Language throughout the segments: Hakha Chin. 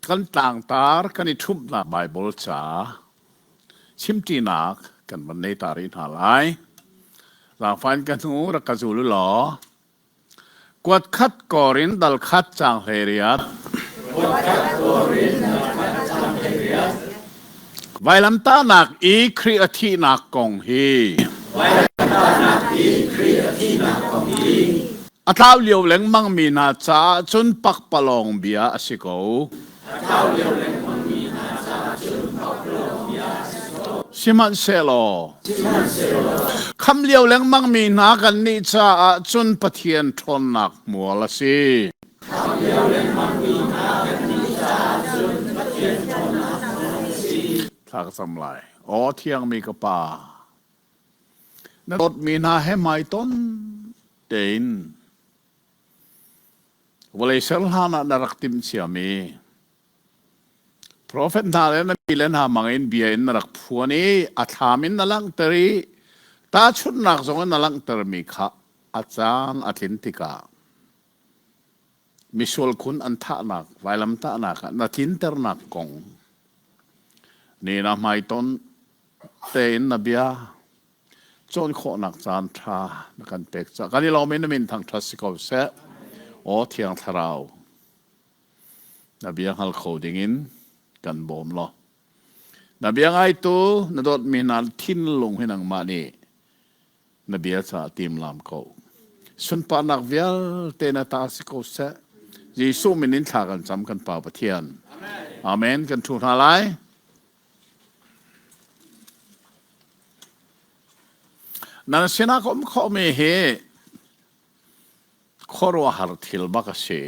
Kan tlangtar kan i ṭhumhnak Baibal ca chimṭinak kan van nei ta rih hna lai. Zaangfah in ka hnu rak ka zul u law kuat khat Korin dal khat caang 18. Vailamtahnak i Khrih a thihnak kong hi A tlau lio lengmangmi hna caah cun pakpalawng bia a si ko. Sihmanhsehlaw, khamh lio lengmangmi hna kannih caah cun Pathian ṭhawnnak hmual a si. Thla ka cam lai. Aw thiangmi ka Pa, Na dawtmi hna he hmaiton tein vawlei ser hlan ah na rak timh ciami profet hna le na mi le hna hmangin bia in na rak phuan i a thlam in na langhter i tahchunhnak zong in na langhtermi kha a caan a tlin tikah misual khun an thahnak vailamtahnak ah na tlinternak kong ni na hmaiton tein na bia cawn khawhnak caan ṭha na kan pek caah kan i lawm i na min thangṭhat si ko seh. Aw Thiang Thlarau, na bia hngal kho dingin kan bawm law. Na bia ngaitu na dawtmi hna thinlung hi nangmah nih na bia caah timlam ko. Sunparnak vialte na ta si ko seh. Jesuh min in thla kan cam kan Pa Pathian. Amen. Kan ṭhu hna lai. Nan sinah ka um khawhmi hi khuaruahhar thil bak a si.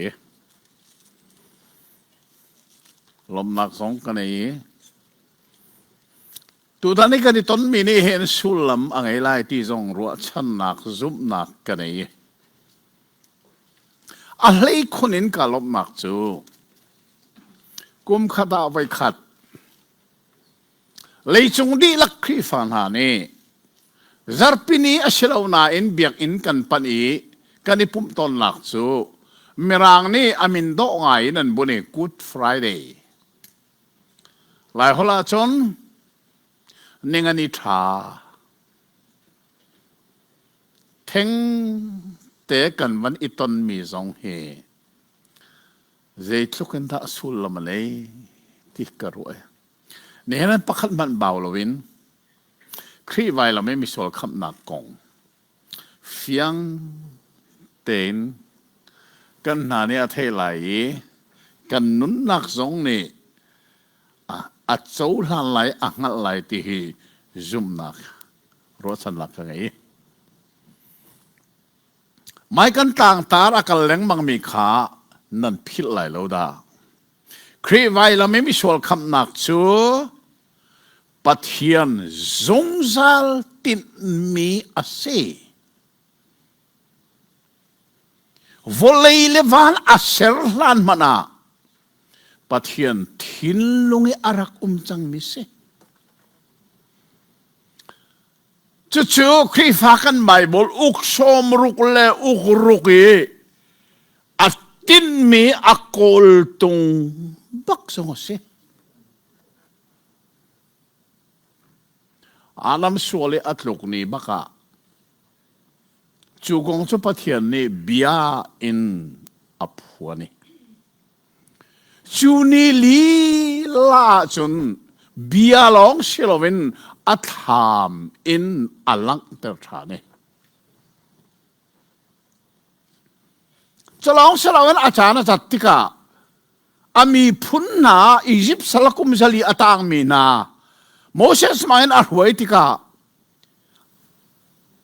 Lawmhnak zong ka nei i tutan i kan i tonmi nih hin sullam a ngei lai ti zong ruahchannak zumhnak ka nei. A hleikhun in ka lawmhnak cu Kum khat ah voikhat leicung dihlak Khrihfa hna nih zarhpini a si lo nain biakinn kan panh i kan i pumh tawnnak cu Mirang nih a min dawh ngai in an bunh i Good Friday. Laiholh ahcun ningani ṭha. Theng te kan van i tonmi zong hi Zeitluk in dah sullam a nei ti ka ruah. Nihin an pakhat hmanh bau loin Khrih vailam i misual khamhnak kong fiang tein kan hna nih a theih lai i kan nunnak zong nih a cohlan lai a hngalh lai ti hi zumhnak ruahchannak ka ngei. Mai kan tlangtar a kal lengmangmi kha nan philh lai lo dah. Khrih vailam i misual khamhnak cu Pathian zungzal tinhmi a si. Vawlei le van a ser hlan hmanh ah Pathian thinlung i a rak um cangmi si. Cucu Khrihfa kan Baibal uk sawmruk le uk ruk i a tinhmi a kawltung bak zong a si. Adam sual i a tluk ni bak ah cu kong cu Pathian nih bia in a phuan i Cu ni lila ahcun bia lawng si loin a thlam in a langhter ṭhan i cu lawng si loin a caan a cat tikah a miphun hna Izipt sal kum zali a tangmi hna Moses hmang in a hruai tikah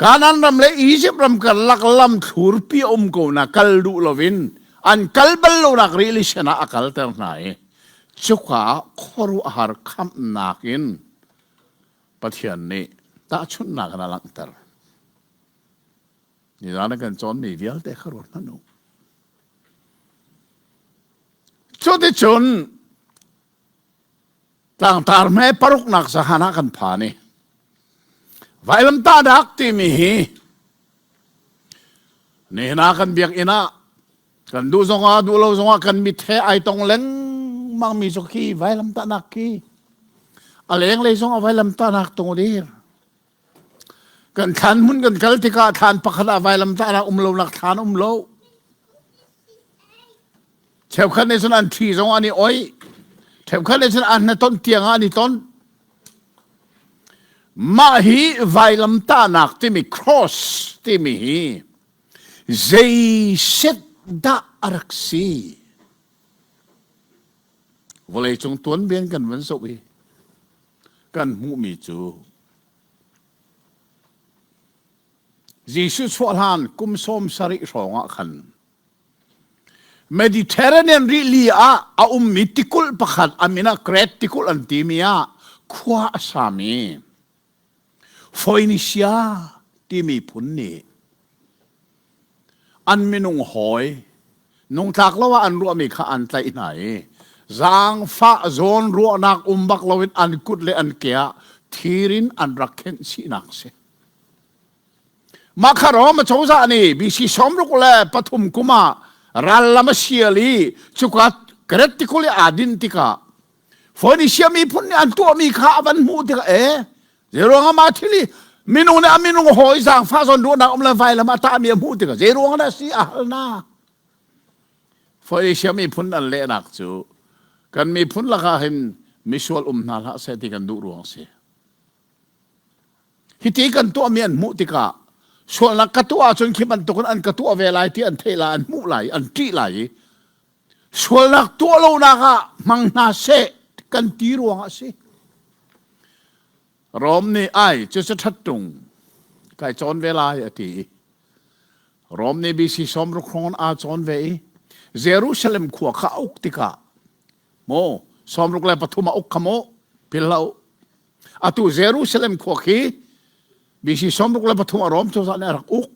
Kanaan ram le Izipt ram karlak lam thlurpi a um ko na kal duh loin an kal bal lonak rili sen ah a kalter hna i cuka khuaruahhar khamhnak in Pathian nih tahchunhnak in a langhter. Nizan kan cawnmi vialte kha ruat hmanh u. Cuticun Tlangtar hme paruknak zahan ah kan phan i vailamtahnak timi hi nihin ah kan biakinn ah kan duh zongah duh lo zongah kan mit he ai tong lengmang. lengmang mi cu khi vailamtahnak khi a lenglei zong a vailamtahnak tung a dir. Kan thlan hmun kan kal tikah thlan pakhat ah vailamtahnak um lonak thlan um lo. Cheukhat nih cun an ṭhi zong an i oih. Cheukhat nih cun an hnaton tiang ah an i ton. Mah hi vailamtahnak timi cross timi hi zei set dah a rak si? Vawleicung tuanbia kan van zoh i kan hmuhmi cu Jesuh chuah hlan kum 70 hrawng ah khan Mediterranean rili ah a ummi tikulh pakhat a min ah Crete tikulh an timi ah khua a sami Phoenicia timi phun nih an minung hawi nungtlak lo ah an ruahmi kha an tlaih hna i zaangfah zawn ruahnak um bak loin an kut le an ke ah thir in an rak khenh chihnak a si. Mah kha Rom acozah nih BC 63 kum ah rallam a sial i cuka Crete tikulh i aa dinh tikah Phoenicia miphun nih an tuahmi kha a van hmuh tikah e zeiruang ah mah thil hi minung nih a minung hawi zaangfah zawn ruahnak um le vailam a tahmi a hmuh tikah zeiruang dah si a hal na Phoenicia miphun an lehnak cu kan miphun lakah hin misual um hna hlah seh ti kan duh ruang si. Hiti kan tuahmi an hmuh tikah sualnak ka tuah ahcun khi bantukin an ka tuah ve lai ti an theih lai, an hmuh lai, an ṭih lai i sualnak tuah lonak ah hmang hna seh kan ti ruangah a si. Rom nih ai cucu ṭhat ṭung kai cawn ve lai a ti i Rom nih BC 60 hrawng aa cawn ve i Jerusalem khua kha a uk tikah maw 63 a uk kha maw phil hlah u Atu Jerusalem khua khi BC 63 a Rom cozah nih a rak uk.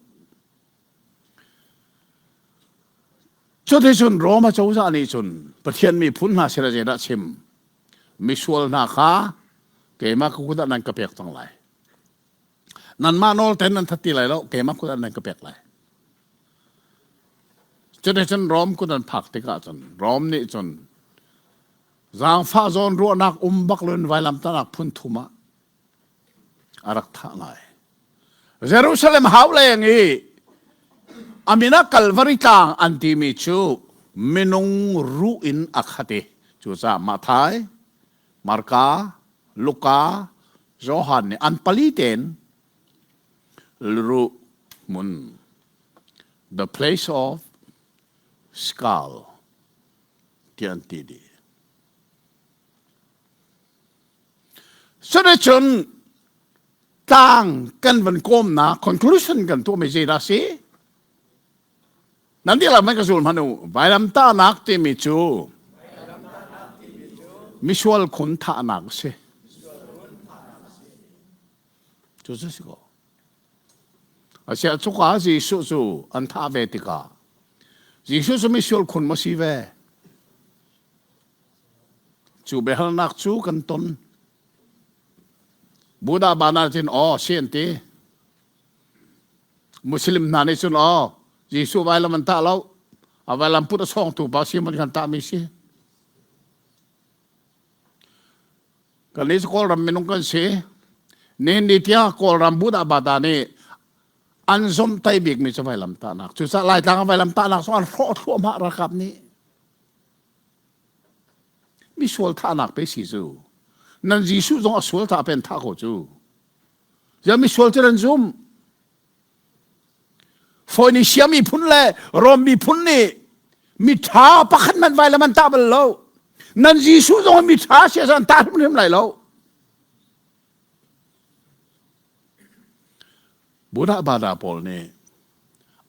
Cuticun Roma cozah nih cun Pathian miphun hna sin ah zeidah chim? Misual hna kha keimah ka kut ah nan ka pek cang lai. Nanmah nawl ten nan that ti lai lo, keimah kut ah nan ka pek lai. Cuticun Rom kut an phak tikah cun Rom nih cun Zaangfah zawn ruahnak um bak loin vailamtahnak phun thum ah a rak thah lai. Jerusalem hau leng i a min ah Kalvari tlang an timi cu minung ruh in a khat i cucaah Matthai, Marka, Luka, Johan nih an pali tein ruh hmun the place of skull tiah an ti dih. Cuticun tlang kan van kawmnak conclusion kan tuahmi zeidah si? Nan dihlak man ka zul hmanh u. Vailamtahnak timi cu misual khun thahnak a si. Cu cu si ko. Asiah cuka Jesuh cu an thah ve tikah Jesuh cu misual khun maw si ve? Cu biahalnak cu kan ton. Buddha bana cun aw si an ti. Muslim hna nih cun aw Jesuh vailam an tah lo. A vailam put a sawngtu pa Simon kan tahmi si. Kannih cu Kawlram minung kan si. Nihin ni tiang Kawlram Buddha Bata nih an zomhtaih bikmi cu vailamtahnak. Cucaah Laitlang ah vailamtahnak zong an hrawh thluahmah ralkap nih. Misual thahnak pe si cu. Nan Jesuh zong a sual thah pen thah ko cu. Ziah misual cu nan zum. Phoenicia miphun le Rom miphun nih miṭha pakhat hmanh vailam an tah bal lo. Nan Jesuh zong miṭha si an tah hrimhrim lai lo. Buddha Bada pawl nih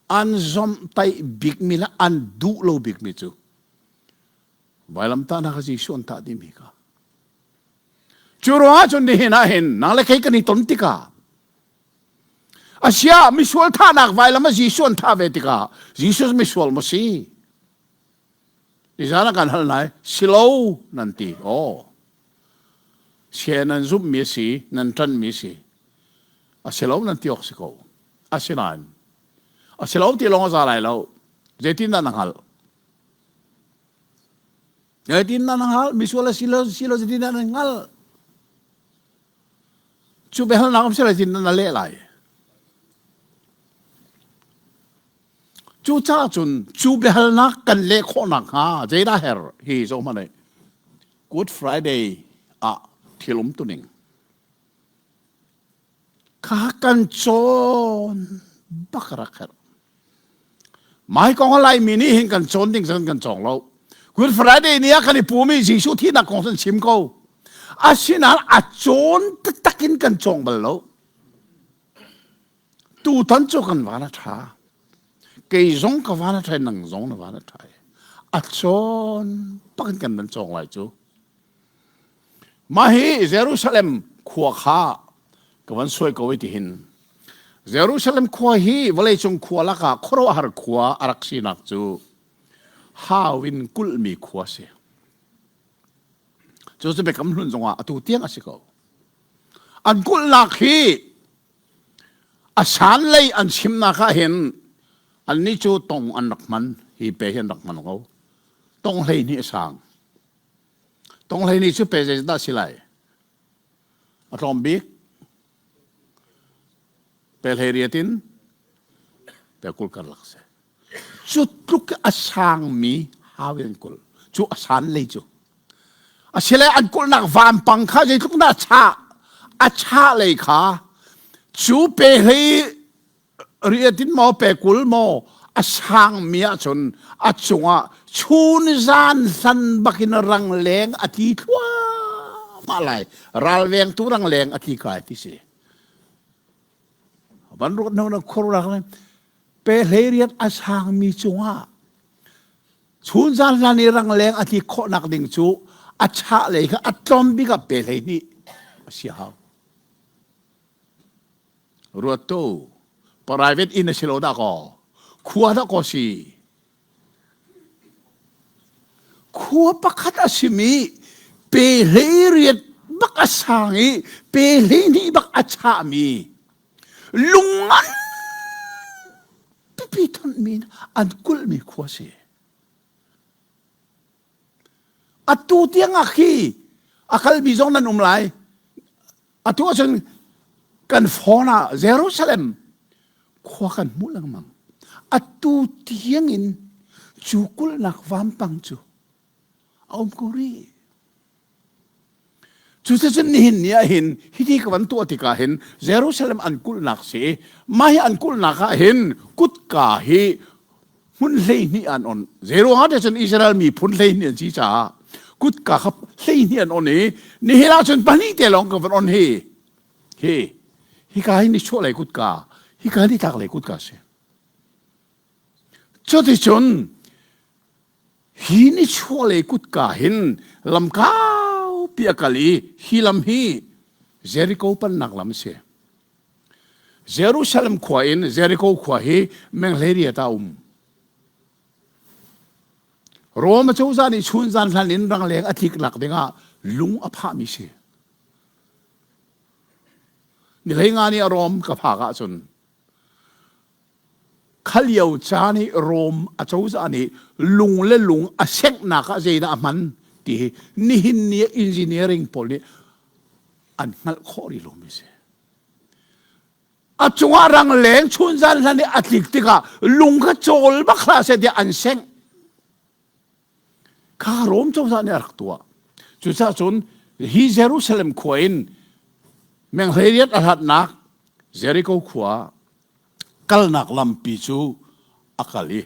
an zomhtaih bikmi le an duh lo bikmi cu vailamtahnak ah Jesuh an tah dihmi kha. Cu ruangah cun nihin ah hin nang le kei kan i ton tikah Asiah misual thahnak vailam ah Jesuh an thah ve tikah Jesuh misual maw si? Nizan ah kan hal nai si lo nan ti. Aw. Sia nan zumhmi a si, nan ṭanhmi a si. A si lo nan ti awk si ko. Asinain a si lo ti lawng a za lai lo. Zeitindah na hngalh? Zeitin nan hngalh? Misual a si lo si lo zeitin nan hngalh? Cu biahalnak um si lai tin nan leh lai. Cucaah cun cu biahalnak kan leh khawh nakhnga zeidah herh hi zoh hmanh Good Friday ah thil um tuning kha kan cawn bak rak herh. Mai kong a Laimi nih hin kan cawn ding zan kan cawng lo. Good Friday ni ah kan i pumi Jesuh thihnak kong san chim ko. Asinain a cawn taktak in kan cawng bal lo. Tutan cu kan van a ṭha. Kei zong ka van a ṭha nang zong na van a ṭha. A cawn bak in kan van cawng lai cu. Mah hi Jerusalem khua kha ka van suai ko i tihin Jerusalem khua hi vawleicung khua lakah khuaruahhar khua a rak sinak cu hau in kulhmi khua a si. Cu cu Biakam Hlun zongah atu tiang a si ko. An kulhnak hi a san lei an chimnak ah hin annih cu tong an rak hman hi pe hi an rak hman ko. Tong hlei nih a sang. Tong hlei nih cu pe zeidah si lai? A tlawm bik pe hlei riat in pe kul karlak si. Cu tluk a sangmi hau in an kulh. Cu a san lei cu. Asile an kulhnak vampang kha zeitluk dah a chah? A chah lei kha cu pe hlei riat in maw pe kul maw a sangmi ahcun a cungah chun zan hlan bakin rangleng a tli thluahmah lai. Ralvengtu rangleng a tli kai ti si. Van ruat hnu na khuaruak pe hlei riat a sangmi cungah chun zan hlan i rangleng a tlik khawhnak ding cu a chah lei kha a tlawm bik ah pe hlei hnih a si hau. Ruat tu private inn a si lo dah kaw khua dah kaw si. Khua pakhat a simi pe hlei riat bak a sang i pe hlei hnih bak a chahmi lung ngan pipi thonhmi an kulhmi khua si. Atu tiang ah khi a kalmi zong nan um lai. Atu ahcun kan phone ah Jerusalem khua kan hmuh lengmang. Atu tiang in cu kulhnak vampang cu a um ko rih. Cuticun nihin ni ah hin hiti ka van tuah tikah hin Jerusalem an kulhnak si mah hi an kulhnak ah hin kutka hi hmun 12 an on. Zeiruangah te cun Israel miphun 12 an si caah kutka kha 12 an on i nihin ah cun pahnih te lawng ka van on hi. Hi hika hi nichuah lei kutka, hika hi nitlak lei kutka si. Cuticun Hi nichuahlei kutka hin lam kaupi a kal i hi lam hi Jericho pannak lam a si. Jerusalem khua in Jericho khua hi meng 18 ah a um. Rom acozah nih chunzan hlan in rangleng a tlik lak dingah lung a phahmi si. Ni hlei nga nih a Rom ka phak ahcun Kha lio caan i Rom acozah nih lung le lung a senghnak ah zeidah a hman ti hi nihin ni ah engineering pawl nih an hngalh khawh rih lomi a si. A cungah rangleng chunzan hlan i a tlik tikah lung kha cawl bak hlah seh tiah an sengh. Kha Rom cozah nih a rak tuah. Cucaah cun hi Jerusalem khua in meng 18 a hlatnak Jericho khua kalnak lampi cu a kal i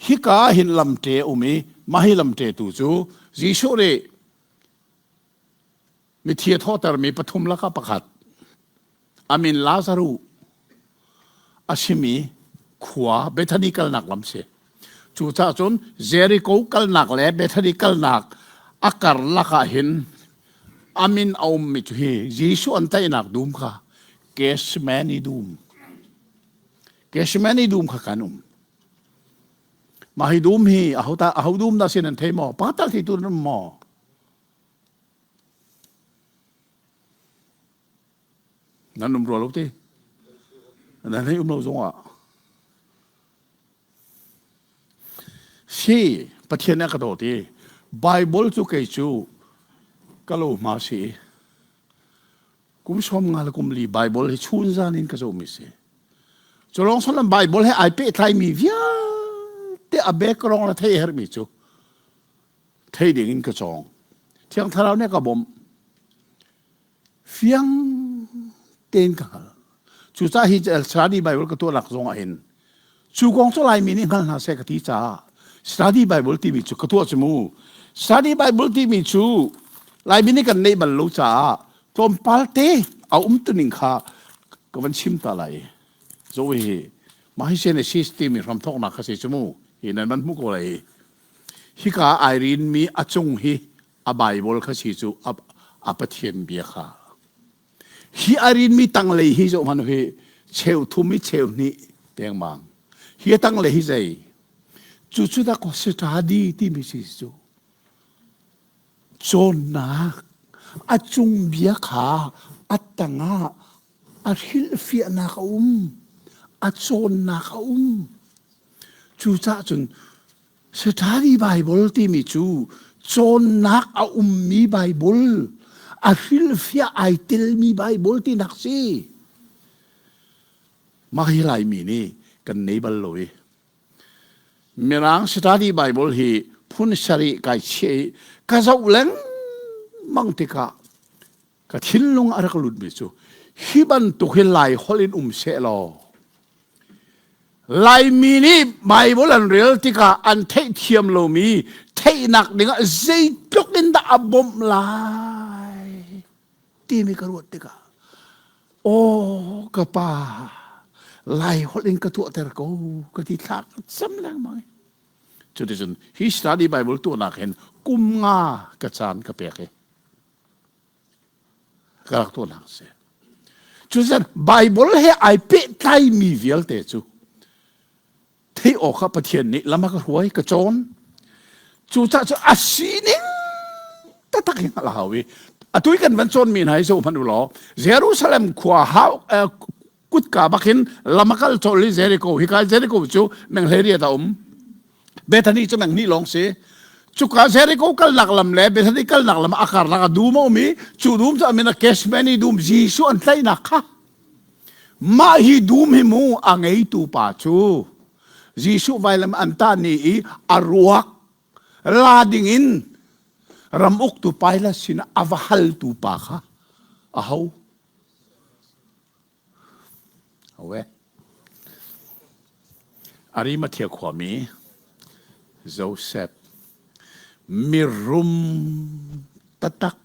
hika ah hin lamṭe a um i mah hi lamṭe tu cu Jesuh nih mithi a thawhtermi pathum lakah pakhat a min Lazaruh a simi khua Bethany kalnak lam si. Cucaah cun Jericho kalnak le Bethany kalnak a karlak ah hin a min a ummi cu hi Jesuh an tainak dum kha Gethsemane dum. Gethsemane dum kha kan um. Mah hi dum hi aho ta aho dum dah sin an thei maw? Pakhat tal theitu nan um maw? Nan um rua lo ti. Nan hei um lo zong ah. Si, Pathian nih a ka dawt i. Bible cu kei cu ka lo hma si. Kum som nga le kum li Bible hi chun zan in ka zohmi si. Cu lawng son Bible he ai pehtlaimi vialte a background le theih herhmi cu thei ding in ka cawng. Thiang Thlarau nih a ka bawmh. Fiang tein ka hngal. Cucaah hi study Bible ka tuahnak zong ah hin cu kong cu Laimi nih hngal hna seh ka ti caah study Bible timi cu ka tuah cu mu. Study Bible timi cu Laimi nih kan neih bal lo caah tlawmpal te a umtuning kha ka van chim ta lai. Zo hi mah hi Genesis timi hramthawknak kha si cu mu. Hi nan van hmuh ko lai. Hika ai rinmi a cung hi a Bible kha si cu a, a Pathian bia kha. Hi a rinmi tanglei hi zoh hmanh hi cheu thum i cheu hnih dengmang. Hi a tanglei hi zei? Cu cu dah study timi si cu. Cawnnak a cung bia kha a tangah a hrilhfiahnak a um, a cawnnak a um. Cucaah cun Study Bible timi cu cawnnak a ummi Bible, a hrilhfiah ai telmi Bible tinak si. Mah hi Laimi nih kan nei bal lo i Mirang study Bible hi phun sarih kai chiah i ka zoh lengmang tikah ka thinlung a rak lutmi cu hi bantuk hi Lai holh in um seh law Laimi nih Bible an rel tikah an theihthiam lomi theihnak dingah zeitluk in dah a bawmh lai timi ka ruat tikah aw ka pa Lai holh in ka tuahter ko ka ti thla ka cam lengmang. Cuticun hi study Bible tuahnak hin kum nga ka caan ka pek i ka rak tuahnak a si. Cucaah Bible he ai pehtlaimi vialte cu theih awkah Pathian nih lam a ka hruai, ka cawn. Cucaah cu a sining taktak hi hngalh a hau i atu i kan van cawnmi hna hi zoh hmanh u law Jerusalem khua hau kutka bakin lam a kal colh i Jericho hika Jericho cu menghlei riat a um Bethany cu menghnih lawng si cuka Jericho kalnak lam le Bethany kalnak lam a karlak a dum a um i cu dum cu a min a Gethsemane dum Jesuh an tlaihnak kha mah hi dum hi mu a ngeitu pa cu Jesuh vailam an tah ni i a ruak la ding in ram uktu Pilate sinah a va haltu pa kha a ho Awe. Arimathea khuami Joseph mirum taktak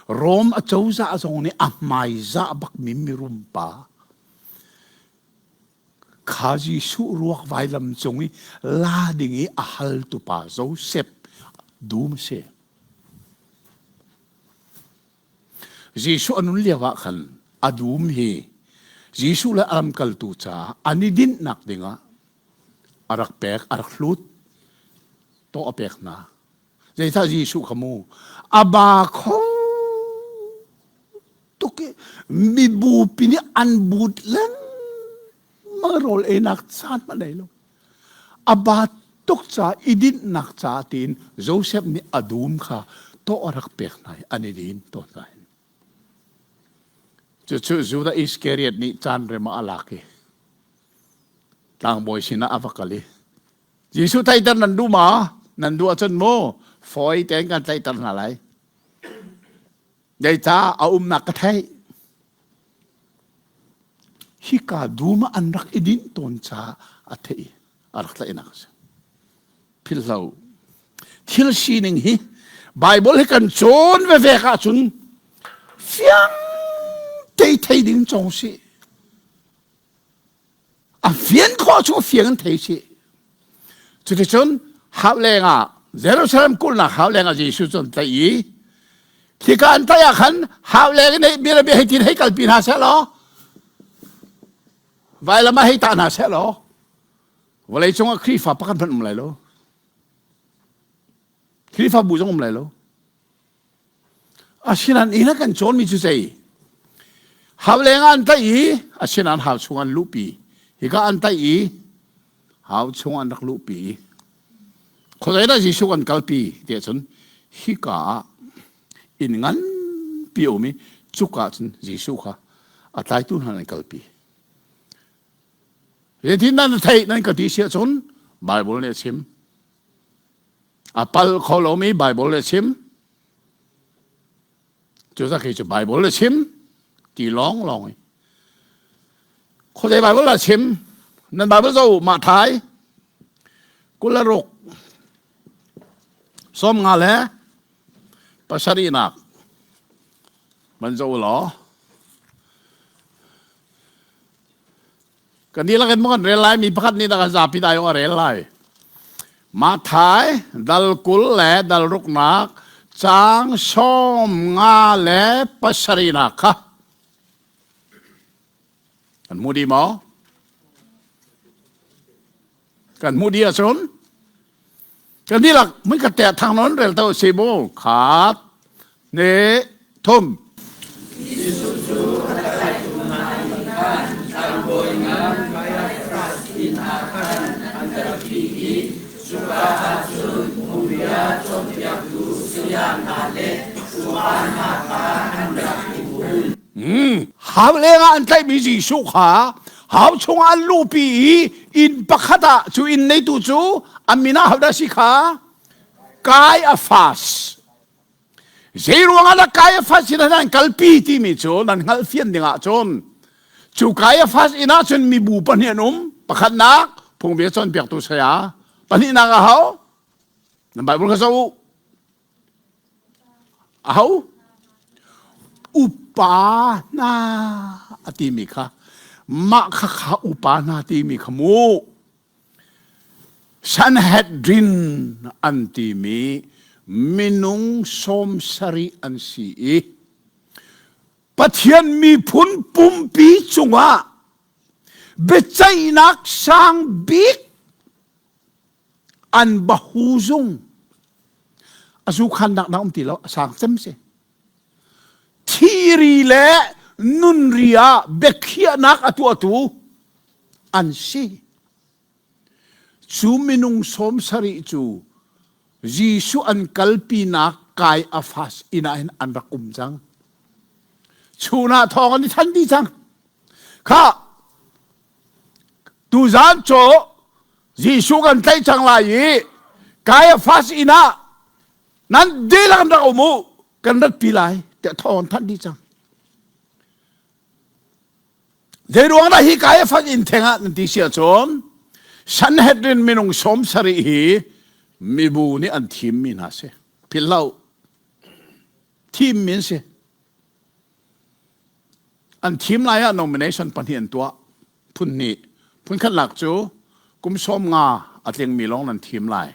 Rom acozah zong nih a hmaizah bakmi mirum pa kha Jesuh ruak vailam cung i la ding i a haltu pa Joseph dum a si. Jesuh a nun lio ah khan a dum hi Jesuh le a lamkaltu caah an i dinhnak dingah a rak pek, a rak hlut, tawh a pek hna. Zeicah Jesuh kha mu a ba kho tuk i mibupi nih an but lengmang rawl einak caan hmanh nei lo. A ba tuk ca i dinhnak ca tiin Joseph nih a dum kha tawh a rak pek hna i an i din tawn hna. Cucu Judah Iskariot nih caan rem ah a lak i tlangbawi sinah a va kal i Jesuh tlaihter nan duh ma? Nan duh ahcun mu fawi tein kan tlaihter hna lai. Zeicah a umnak ka theih. Hika dum ah an rak i dinh tawn caah a theih i a rak tlaihnak a si. Philhlo. Thil sining hi Bible hi kan cawn veve ahcun fiang te thei ding cawng si. A fian khawh chung fiang in thei si. Cuticun hau leng ah Jerusalem kulhnak hau leng ah Jesuh cu an tlaih i khika an tlaih ah khan hau leng in hei bia bia hei tin hei kalpi hna seh law vailam ah hei tah hna seh law vawlei cungah Khrihfa pakhat hmanh um lai lo. Khrihfabu zong um lai lo. Asinain inn a kan cawnmi cu zei? Hau leng ah an tlaih i asinain hau chung an luhpi. Hika an tlaih i hau chung an rak luhpi. Khuazei dah Jesuh kan kalpi ti ahcun hika ah inn nganpi a um i cuka ah cun Jesuh kha a tlaitu hna an kalpi. Zeitin nan theih nan ka ti si ahcun Bible nih a chim. A pal kho lomi Bible nih a chim. Cucaah kei cu Bible a chim ti lawnglawng i khuazei Bible dah chim? Nan Bible zoh mah thai 26 37nak man zoh law Kan dihlak in maw kan rel lai mi pakhat nih dah kan zapi dai a rel lai. Mathai dal 20 le dal ruknak caang 57nak kha kan hmu dih maw? Kan hmuh dih ahcun kan dihlak mun ka te thang non rel to si mu khat ne thum Jesuh cu a tlaitu hna nih khan tlangbawi ngan Kaiafas inn ah khan an ratpi i cuka ah cun phungbia cawnpiaktu saya hna le upa hna kha an rak i pum. Hau lengah an tlaihmi Jesuh kha hau chungah an luhpi i inn pakhat ah cu inn neitu cu a min ah hodah si kha Kaiafas. Zei ruangah dah Kaiafas sin ah an kalpi timi cu nan hngalh fian ding ahcun cu Kaiafas inn ah cun mibu pahnih an um. Pakhatnak phungbia cawnpiaktu saya, pahnihnak a ho? Nan Bible kha zoh u. Aho? Upa hna a timi kha mah kha kha upa hna timi kha mu Sanhedrin an timi minung 70 an si i Pathian miphun pumpi cungah biaceihnak sang bik an bahu zung a zu khannak na um ti lo a sang cem si thiri le nunri ah biakhiahnak a tuahtu an si cu minung 70 cu Jesuh an kalpinak Kaiafas inn ah hin an rak um cang chun ah thawng an i than dih cang kha Tuzaan cu Jesuh kan tlaih cang lai i Kaiafas inn ah nan dihlak in rak um u kan ratpi lai tiah thawng an thanh dih cang. Zei ruang dah hi Kaiafas inn theng ah nan ti si ahcun Sanhedrin minung 70 hi mibu nih an thimmi hna si. Philh hlah u. Thimmi an si. An thim lai ah nomination pahnih an tuah. Phun hnih. Phun khatnak cu kum 50 a tlingmi lawng nan thim lai.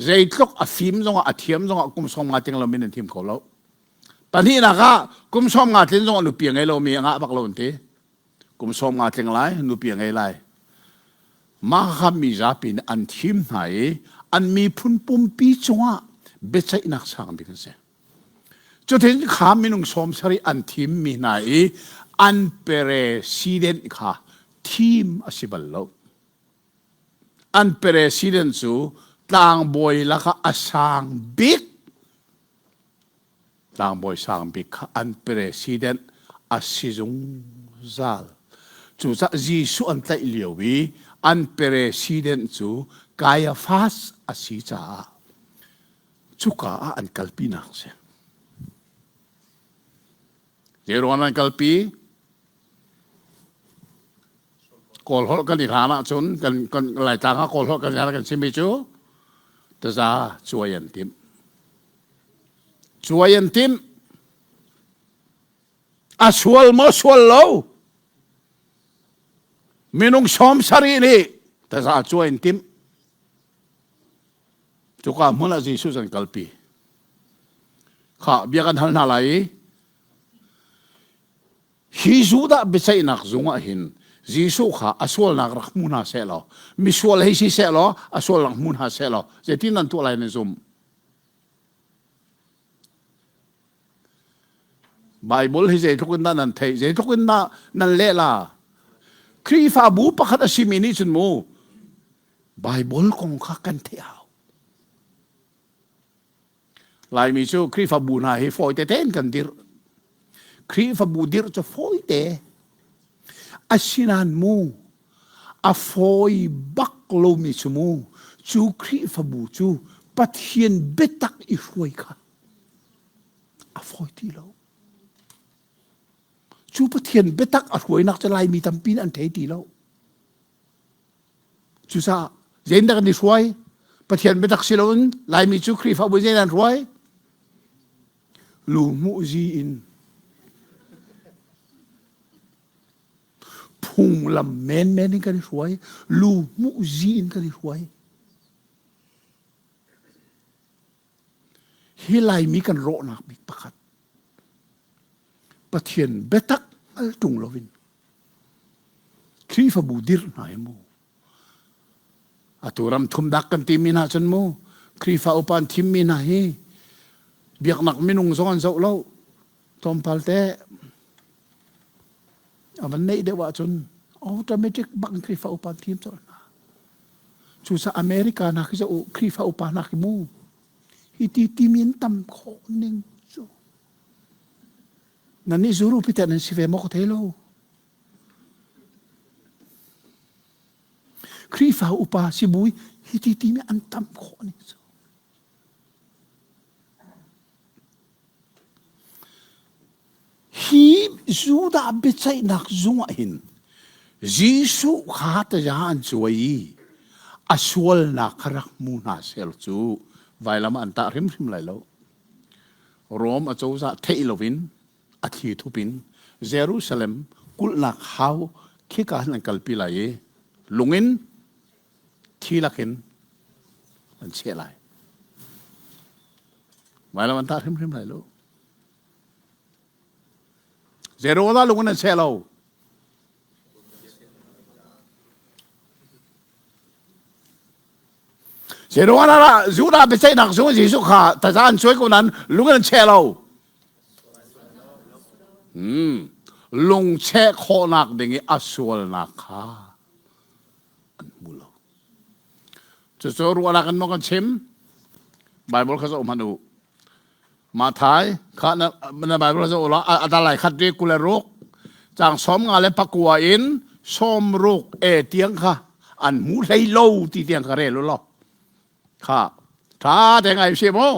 Zeitluk a fim zongah a thiam zongah kum 50 tling lomi nan thim kho lo. Pahnihnak ah kum 50 tlin zongah nupi a ngei lomi a ngah bak lo an ti. Kum 50 tling lai, nupi a ngei lai. Mah kha mi zapi nih an thim hna i an miphun pumpi cungah biaceihnak sang bik an si. Cutin kha minung 70 an thimmi hna i an president kha thim a si bal lo. An president cu tlangbawi lakah a sang bik tlangbawi sang bik kha an president a si zungzal. Cucaah Jesuh an tlaih lio i an president cu Kaiafas a si caah Cuka ah an kalpinak a si. Zeiruang an kalpi? Kawl holh kan i hlan ahcun kan kan Laitlang ah Kawl holh kan i kan chimmi cu taza cuai an timh. Cuai an timh. A sual maw sual lo? Minung 70 nih taza cuai an timh. Cuka hmun ah Jesuh an kalpi. Kha bia kan hal hna lai i hi Judah biaceihnak zung ah hin Jesuh kha a sualnak rak hmu hna seh law misual hei si seh law a sualnak hmu hna seh law zeitin nan tuah lai nan zum Bible hi zeitluk in dah nan theih zeitluk in dah nan leh la Khrihfabu pakhat a simi nih cun mu Bible kong kha kan theih hau. Laimi cu Khrihfabu hna hi fawi tete in kan dirh. Khrihfabu dirh cu fawi te. Asinain mu a fawi bak lomi cu mu cu Khrihfabu cu Pathian biatak i hruai kha a fawi ti lo. Cu Pathian biatak a hruainak cu Laimi tampi nih an thei ti lo. Cucaah zeitindah kan i hruai? Pathian biatak si loin Laimi cu Khrihfabu zeidah an hruai? Lu hmuhzi in phunglam menmen in kan i hruai. Lu hmuhzi in kan i hruai. Hi Laimi kan rawhnak bik pakhat. Pathian biatak al ṭung loin Khrihfabu dirh hna hi mu. Atu ram thum dak kan timi hna cun mu Khrihfa upa an thimmi hna hi biaknak minung zong an zoh lo. Tlawmpal te a van neih deuh ahcun automatic bak in Khrihfa upa an thim colh hna. Cucaah America hna khi zoh u Khrihfa upa hna khi mu hi ti timi an tam khawh ning cu. Nan nih zuru pite nan si ve maw ka thei lo. Khrihfa upa sibui hi ti timi an tam khawh ning cu. Hi Judah biaceihnak zung ah hin Jesuh kha taza an cuai i a sualnak kha rak hmu hna sel cu vailam ah an tah hrimhrim lai lo. Rom acozah theih loin a thli thup in Jerusalem kulhnak hau khika hin an kalpi lai i lung in thi lakin an cheh lai. Vailam an tah hrimhrim lai lo. Zeruah lung in an cheh lo. Zeruah Judah biaceihnak zung Jesuh kha taza an cuai ko nain lung in an cheh lo. Hmm. Lung cheh khawhnak ding i a sualnak kha an hmu lo. Cucu ruahnak in maw kan chim? Bible kha zoh hmanh u. Mathai kha na, na Bible zoh ulaw a dalai khat ri 26 cang 54 in 60 e tiang kha an hmu hlei lo ti tiang kha rel ulaw kha tha te ngai si mu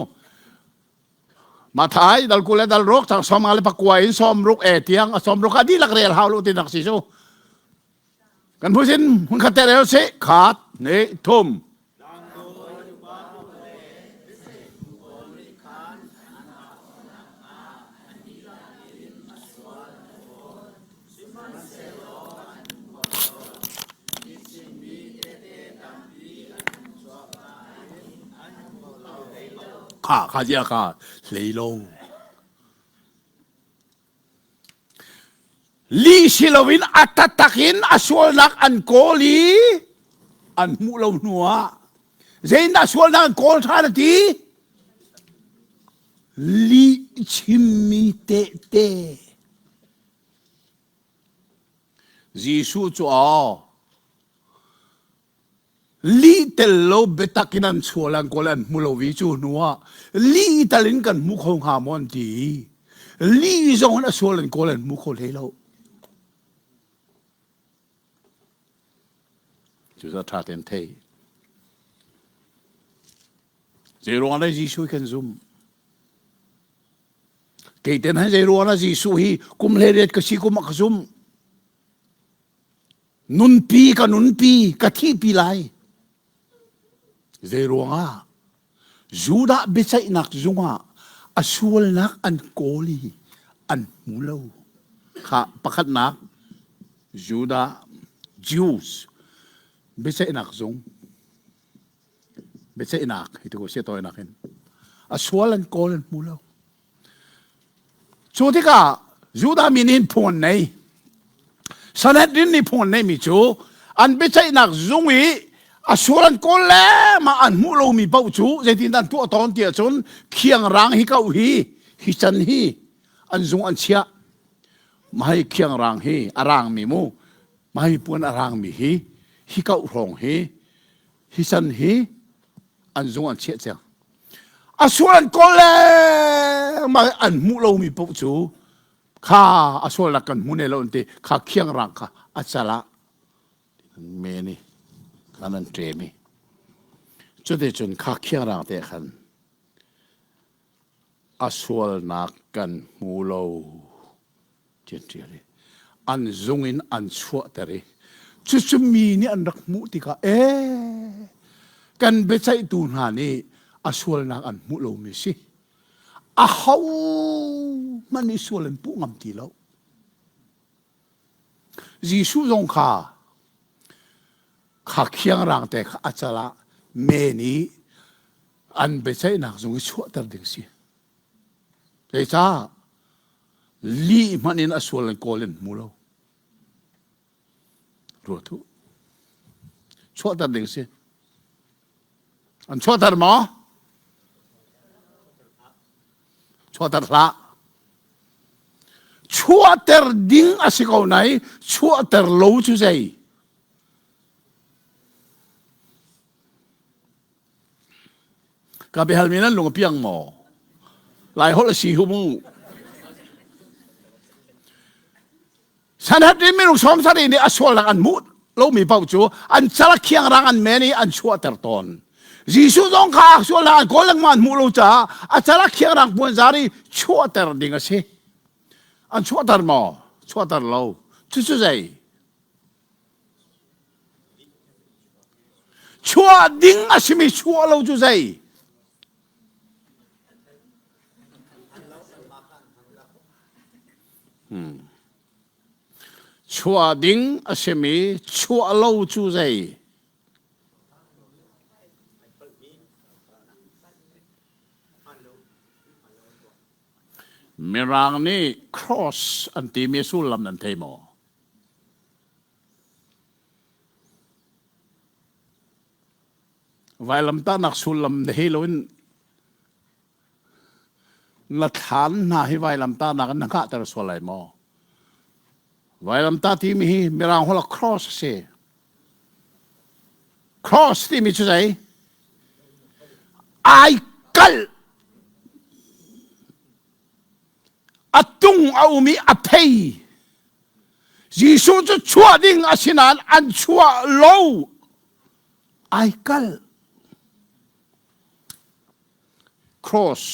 Mathai dal kul le dal ruk cang 54 in 60 e tiang a 60 kha dihlak rel hau lu ti nak si cu Kan phusin hun khat te rel si khat ne thum. Kha kha zia kha hlei lo. Lih si loin a taktak in a sualnak an kawl i an hmuh lo hnuah zeitindah sualnak an kawl ṭhan a ti? Lih chimmi tehte. Jesuh cu aw Lih tel lo biatak in an sual an kawl an hmu lo i cu hnu ah lih tal in kan hmu kho hnga maw an ti. Lih zong in a sual an kawl an hmu kho hlei lo. Cucaah ṭha tein thei. Zei ruangah dah Jesuh kan zumh? Kei ten han zei ruangah dah Jesuh hi kum 18 ka si kum ah ka zumh? Nunpi ka nunpi ka thihpi lai. Zei ruangah Judah biaceihnak zungah a sualnak an kawl i an hmu lo. Kha pakhatnak Judah Jews biaceihnak zung biaceihnak hi tu si tawinak in a sual an kawl an hmu lo. Cu tikah Judah mi nih phung an nei. Sanhedrin nih phung an neihmi cu an biaceihnak zung i a sual an kawl le mah an hmuh lomi paoh cu zeitindah an tuah tawn ti ahcun khiangrang hi kau hi hi can hi an zung an chiah. Mah hi khiangrang hi a rangmi mu mah hi puan a rangmi hi hi kauh hrawng hi hi can hi an zung an chiah cang. A sual an kawl lengmang an hmuh lomi paoh cu kha a sualnak kan hmu ne lo an ti. Kha khiangrang kha a cal ah men i khan an ṭem i cuticun kha khiangrang te khan a sualnak kan hmu lo ti an ṭial i an zung in an chuahter i cucu mi nih an rak hmuh tikah ee kan biaceihtu hna nih a sualnak an hmuh lomi si aho hmanh nih sual an puh ngam ti lo. Jesuh zong kha kha khiangrang te kha a cal ah men i an biaceihnak zung i chuahter ding si. Zeicah lih hmanh in a sual an kawl in hmu lo. Ruat u. Chuahter ding si. An chuahter maw? Chuahter hlah. Chuahter ding a si ko nai chuahter lo cu zei? Ka biahalmi nan lung a piang maw? Lai holh a si hu mu. Sanhedrin minung 70 nih a sualnak an hmuh lomi paoh cu an cal khiangrang an men i an chuahter tawn. Jesuh zong kha sualnak an kawl lengmang an hmuh lo caah a cal khiangrang puanzar i chuahter ding a si. An chuahter maw? Chuahter lo. Cucu zei? Chuah ding a simi chuah lo cu zei? Hmm. Chuah ding a simi chuah lo cu zei? Mirang nih cross an timi sullam nan thei maw? Vailamtahnak sullam hei loin na thlan hna hi vailamtahnak in na hngahter sual lai maw? Vailamtah timi hi Mirang holh ah cross a si. Cross timi cu zei? Ai kalh. A tung a um i a phei. Jesuh cu chuah ding a si nain an chuah lo. Ai kalh. Cross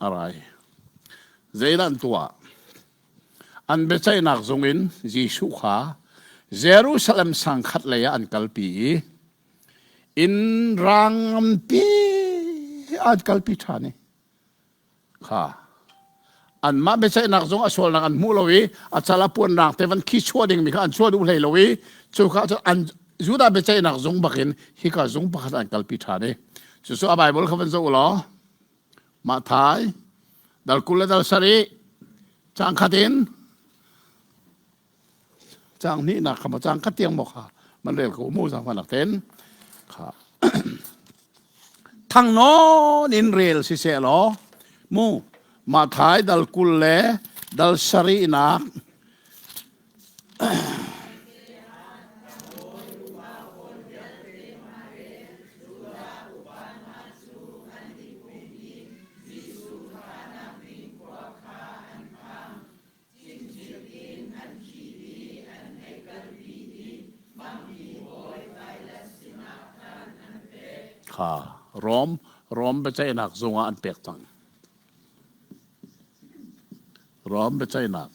a rai. Zeidah an tuah? An biaceihnak zung in Jesuh kha Jerusalem sang khat lei ah an kalpi i inn rang nganpi an kalpi ṭhan i Kha anmah biaceihnak zong a sualnak an hmuh lo i a cal a puanrang te van khi chuah dingmi kha an chuah duh hlei lo i cu kha cu an Judah biaceihnak zung bakin hika zung pakhat an kalpi ṭhan i cucu a Bible kha van zoh u law Matthai dal 20 le dal sarih cang khat in Caang hnihnak kha maw caang khat tiang maw kha man rel ko mu zaangfahnak ten kha thang nawn in rel siseh law mu Mathai dal 20 le dal sarihnak. Chinchin in an khih i an hei kalpi i Mangki bawi Pilat sinah khan an pek. Kha Rom Rom biaceihnak zung ah an pek cang. Rom biaceihnak.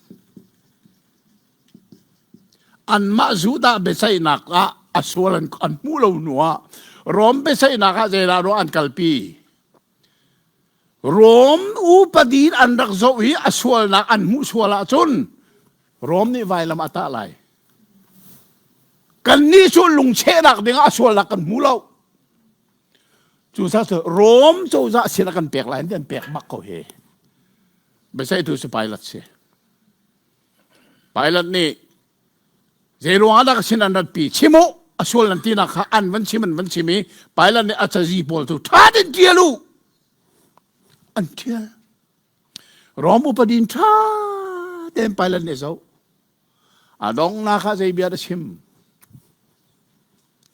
Anmah Judah biaceihnak ah a sual an, an hmuh lo hnu ah Rom biaceihnak ah zeidah ruah an kalpi? Rom upadi an rak zoh i a sualnak an hmuh sual ahcun Rom nih vailam a tah lai. Kannih cu lungchehnak dingah a sualnak kan hmu lo. Cucaah Rom cozah sin a kan pek lai an pek bak ko hi. Biaceihtu cu Pilate si. Pilate nih Zeiruang ah dah ka sin an ratpi? Chim u! A sual nan tinak kha an van chim an van chim i Pilate nih a cazi pawl cu ṭha tein ṭial u! An ṭial. Rom upadi in ṭha tein Pilate nih a zoh. A donghnak ah zei bia dah chim?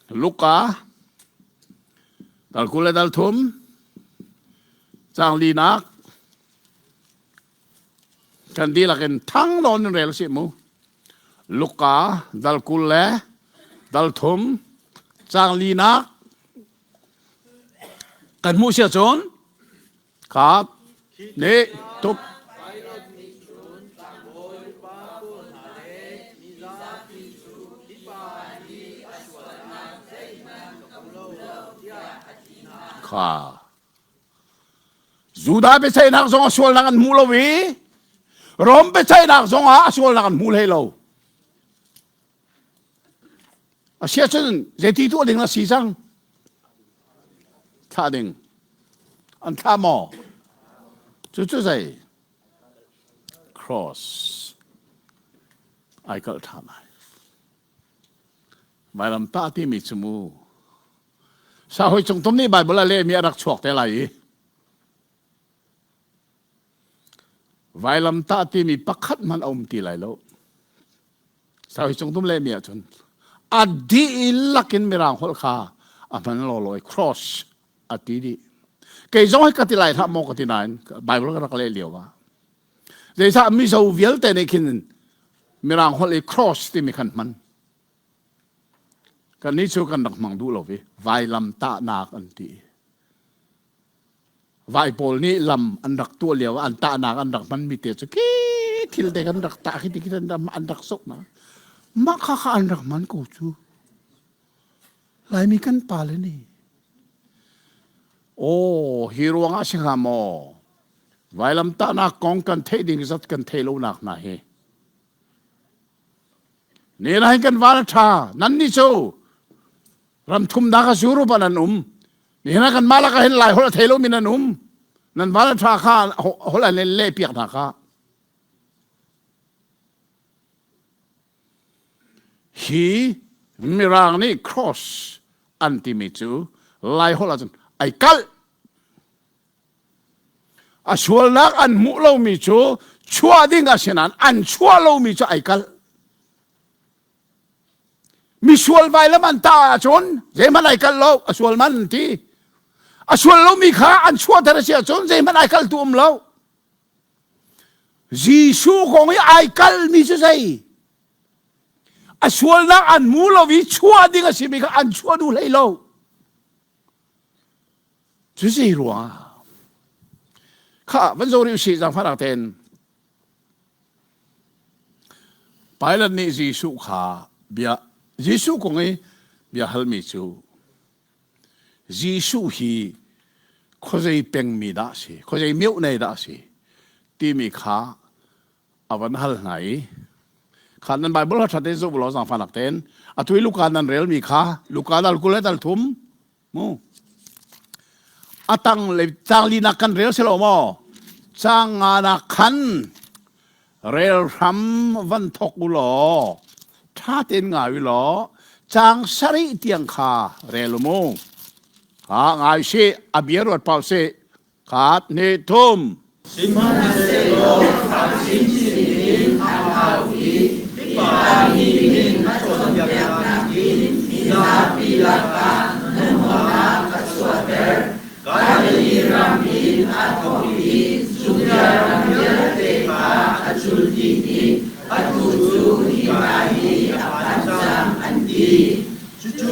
Luka dal 23. Caang linak kan dihlak in thang nawn in rel sih mu. Luka dal 20 le dal thum caang linak kan hmuh sia cun kha nih tuk kha Judah biaceihnak zong a sualnak an hmu lo i Rom biaceihnak zong ah a sualnak an hmu hlei lo. A sia cun zeiti tuah ding a si cang? Thlah ding. An thlah maw? Cucu zei? Cross. Ai kalh ṭhan ai. Vailamtah timi cu mu Sahoi cungtum nih Baibal a lehmi a rak chuak te lai i vailamtah timi pakhat hmanh a um ti lai lo. Sahoi cungtum lehmi ahcun a dihlak in mirang holh kha a hman lawlaw i cross a ti dih. Kei zong hi ka ti lai hlah maw ka ti nain Baibal ka rak leh lio ah. Zeicah Mizo vialte nih khin mirang holh i cross timi khan hman. Kannih cu kan rak hmang duh lo i vailam tahnak an ti. Vai pawl nih lam an rak tuah lio an tahnak an rak hmanmi te cu khi thil te kan rak tah khi ti khi an rak sok na. Mah kha kha an rak hman ko cu. Laimi kan pale nih. Aw, hi ruangah si hnga maw? Vailam tahnak kong kan theih ding zat kan theih lonak hna hi. Ne hin kan van a ṭha. Nannih cu ram thumnak a Europe ah nan um. Nihin ah kanmah lakah hin Lai holh a thei lomi nan um. Nan van a ṭha kha holh an leh piak hna kha. Hi Mirang nih cross an timi cu Lai holh ahcun ai kalh. A sualnak an hmuh lomi cu chuah ding a si nain an chuah lomi cu ai kalh. Misual vailam an tah ahcun zeihmanh ai kalh lo, a sual man an ti. A sual lomi kha an chuahter a si ahcun zeihmanh ai kalh tu um lo. Jesuh kong i ai kalhmi cu zei? A sualnak an hmu lo i chuah ding a simi kha an chuah duh hlei lo. Cu zei ruangah kha van zo rih usih zaangfahnak tein Pilate nih Jesuh kha bia Jesuh kong i bia halmi cu Jesuh hi khuazei pengmi dah a si khuazei mioh nei dah a si timi kha a van hal hna i kha nan Bible ha ṭha tein zoh law zaangfahnak tein atu i Luka nan relmi kha Luka dal 20 le dal thum mu a tang le cang linak kan rel si lo maw cang nga nak khan rel hram van thok u law ṭha tein ngai u law cang sarih tiang kha rel u mu ha ngai si a bia ruat pau si Khat hnih thum. Sihmanhsehlaw fak chinchin in an au i hi pa nih hin a cawnpiaknak in mizapi lakah hnahnawhnak a chuahter. Galilee ram in aa thawk i Judea ram vialte kha a cul dih i atu cu hika hi a phan cang, an ti. Cucu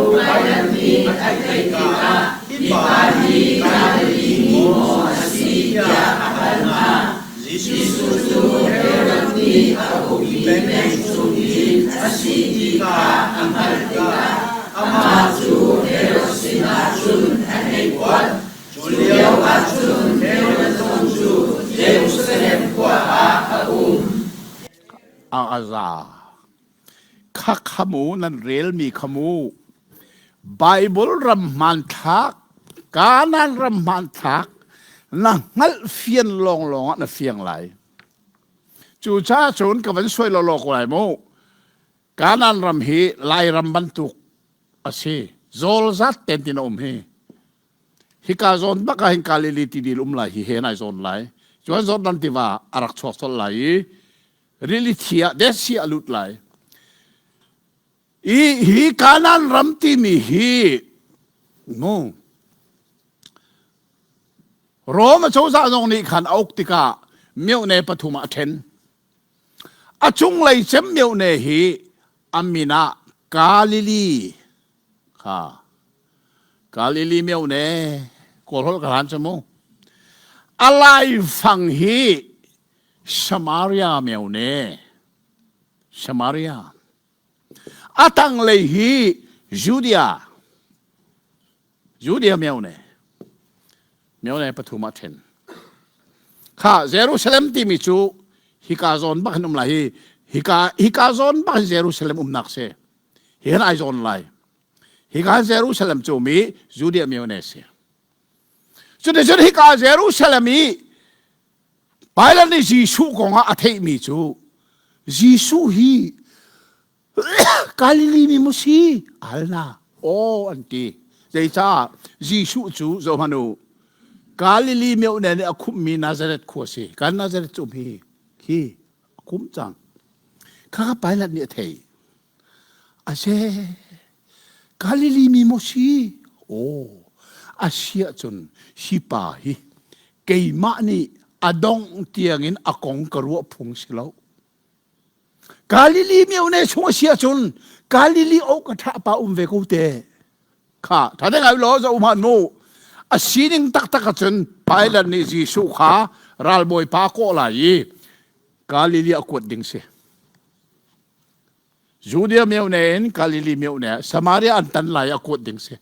Pilate nih a theih tikah hi pa hi Galilee mi maw a si tiah a hal hna. Jesuh cu Herod nih a ukmi peng chungin a si ti kha a hngalh tikah amah cu Herod sinah cun a hei kuat. Cu lioah cun Herod zong cu Jerusalem khua ah a um. A za. Kha kha mu nan relmi kha mu Bible ram hmanthlak Kanaan ram hmanthlak na hngalh fian lawnglawng ah na fiang lai. Cucaah cun ka van suai lawlaw ko lai mu. Kanaan ram hi Lairam bantuk a si. Zawl zat ten tin a um hi. Hika zawn bak ah hin Galilee tidil um lai hi he nai zawn lai. Cuan Jordan tiva a rak chuak colh lai i rili thi ah Dead Sea a lut lai. I hi Kanaan ram timi hi mu. Rom acozah zong nih khan a uk tikah myone pathum ah a ṭhen. A cunglei cem myone hi a min ah Galilee kha Galilee myone Kawlholh ka hlan cu mu. A laifang hi Samaria myone Samaria. A tanglei hi Judea Judea myone myone pathum ah ṭhen. Kha Jerusalem timi cu hika zawn bak hin um lai hi hika hika zawn bak hin Jerusalem umnak si. Hi hin ai zawn lai. Hika Jerusalem cu mi Judea myone si. Cuticun hika Jerusalem i Pilate nih Jesuh kong ah a theihmi cu Jesuh hi Galilee mi maw si? Al hna. Aw an ti. Zeicah Jesuh cu zohhmanh u Galilee miohne nih a khumhmi Nazareth khua si. Kan Nazareth cu um hi hi a khumh cang. Kha Pilate nih a theih. Ase Galilee mi maw si? Aw a si ahcun hi pa hi keimah nih a dongh tiangin a kong ka ruah phung si lo. Galilee myone chung a si ahcun Galilee awk a ṭha pa um ve ko te. Kha ṭha te ngai law zo hmanh mu. A sining taktak ahcun Pilate nih Jesuh kha ralbawi pa kawh lai i Galilee a kuat ding si. Judea myone in Galilee myone Samaria an tan lai a kuat ding si.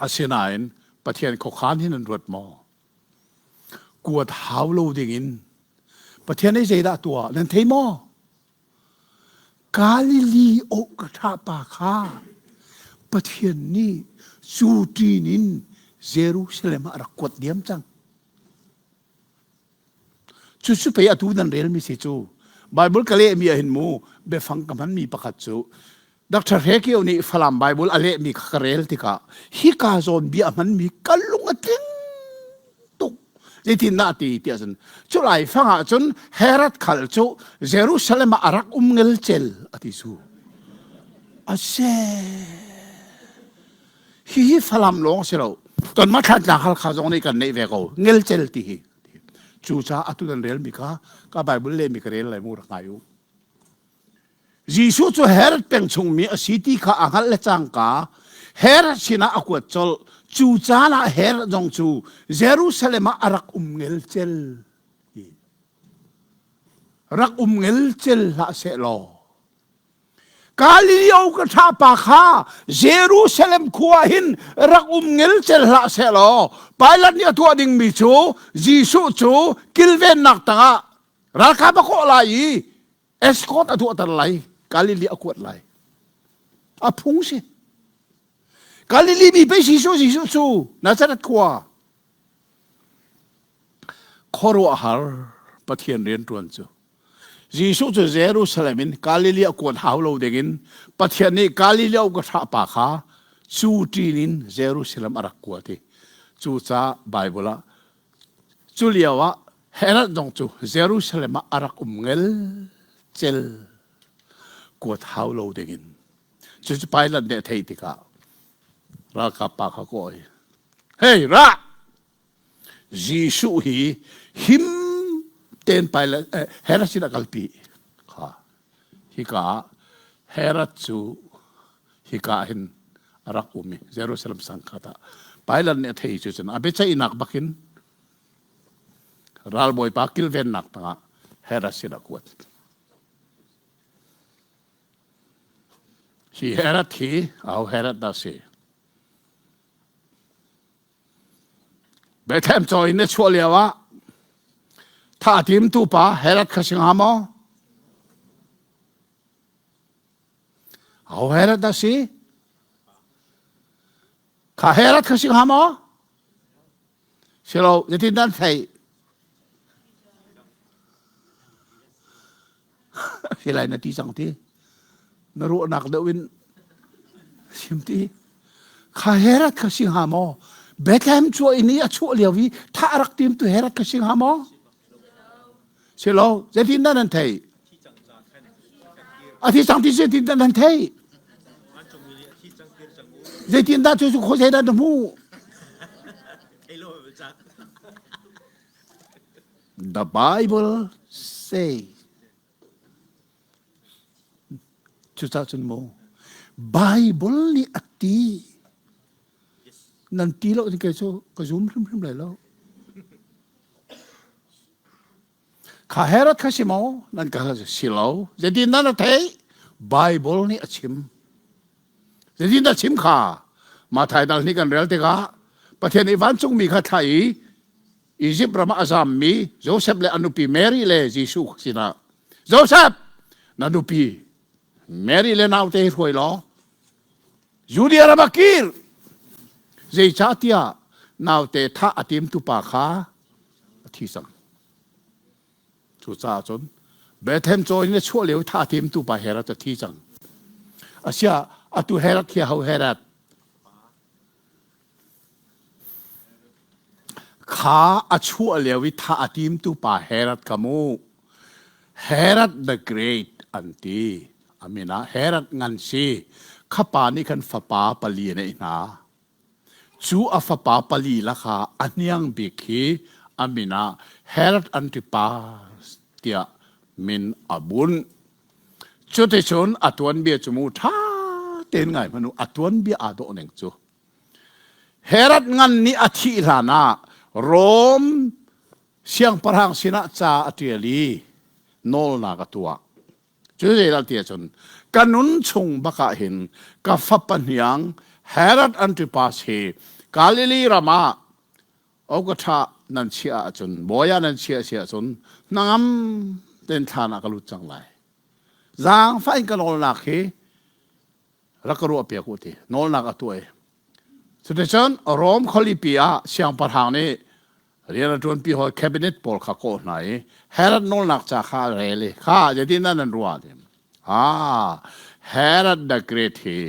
Asinain Pathian khuakhan hin an ruat maw? Kuat hau lo dingin Pathian nih zeidah tuah nan thei maw? Galilee oh ka ṭha pa kha Pathian nih cu ṭin in Jerusalem ah a rak kuat diam cang. Cucu pei atu nan relmi si cu. Bible ka lehmi ah hin mu biafang ka hmanmi pakhat cu Dr. Hre Kio nih Falam Bible a lehmi kha ka rel tikah hika zawn bia a hmanmi ka lung a tling tuk. Zeitin dah ti tiah cun cu lai fang ah cun Herod khal cu Jerusalem ah a rak um ngelcel a ti cu. A se. Hihi Falam lawng si lo. Kanmah Thlantlang Halkha zong nih kan neih ve ko. Ngelcel ti hi. Cucaah atu nan relmi kha ka Bible lehmi ka rel lai mu rak ngai u. Jesuh cu Herod peng chungmi a si ti kha a hngalh le cangka Herod sinah a kuat colh. Cu caan ah Herod zong cu Jerusalem ah a rak um ngelcel. Rak um ngelcel hlah seh law Galileo ka ṭha pa kha Jerusalem khua hin rak um ngelcel hlah seh law Pilate nih a tuah dingmi cu Jesuh cu kilvennak tangah ralkap a kawh lai i escort a tuahter lai Galilee a kuat lai a phung si Galilee mi pei Jesuh Jesuh cu Nazareth khua khuaruahhar Pathian rianṭuan cu Jesuh cu Jerusalem in Galilee a kuat hau lo dingin Pathian nih Galilee ka thlah pa kha cu ṭin in Jerusalem a rak kuat i cucaah Bible ah cu lio ah Herod zong cu Jerusalem ah a rak um ngelcel kuat hau lo dingin cucu Pilate nih a theih tikah ralkap pa kha kawi hey ra Jesuh hi him tein Pilate eh, Herod sin a kalpi kha hika ah Herod cu hika hin a rak um i Jerusalem sangkhat ah Pilate nih a thei cu cun a biaceihnak bakin ralbawipa kilvennak tangah Herod sin a kuat. Hi Herod hi aho Herod dah si? Bethlehem caw in na chuah lio ah tha timtu pa Herod kha si hnga maw? Aho Herod a si? Kha Herod kha si hnga maw? Si lo, zeitin dah an theih? Si lai na ti cang ti. Na ruahnak deuh in sim ti. Kha Herod kha si hnga maw? Bethlehem chuah in i a chuah lio i thah a rak tim tu Herod kha si hnga maw? Si lo, zeitin dah nan theih? A thi cang ti zeitin dah nan theih? Zeitin dah cu cu khuazei dah na hmuh? The Bible say. Cucaah cun mu Bible nih a ti. Nan ti lo kei cu ka zum hrimhrim lai lo. Kha Herod kha si maw? Nan ka si lo. Zeitin nan a theih? Bible nih a chim. Zeitin dah chim kha? Mathai dal nih kan rel tikah Pathian nih vancungmi kha thlah i Izipt ram ah a zammi Josef le a nupi Mary le Jesuh sinah Josef na nupi Mary le naute hi hruai law Judea ram ah kir zeicahtiah naute thah a timtu pa kha a thi cang. Cucaah cun Bethlehem caw in a chuah lio thah a timtu pa Herod a thi cang. Asiah atu Herod hi ho Herod? Kha a chuah lio i thah a timtu pa Herod kha mu. Herod the Great an ti. A min ah Herod ngan si. Kha pa nih khan fapa pali a neih hna. Cu a fapa pali lakah a hniang bik hi a min ah Herod Antipas tiah min a bunh. Cuticun a tuanbia cu mu ṭha tein ngai hmanh u, a tuanbia aa dawh ning cu. Herod ngan nih a thih hlan ah Rom siangpahrang sinah ca a ṭial i nawlnak a tuah. Cu zeidah ti ahcun ka nun chung bak ah hin ka fapa hniang Herod Antipas hi Galilee ram ah Oka nan chiah ahcun bawi ah nan chiah si ahcun hnangam tein thlan ah ka lut cang lai. Zaangfah in ka nawlnak hi rak ka ruah piak u ti nawlnak a tuah i cuticun Rom khualipi ah siangpahrang nih rian a ṭuanpi hawi cabinet pawl kha kawh hna i Herod nawlnak ca kha a rel i kha zeitin dah nan ruah ti ah Herod the Great hi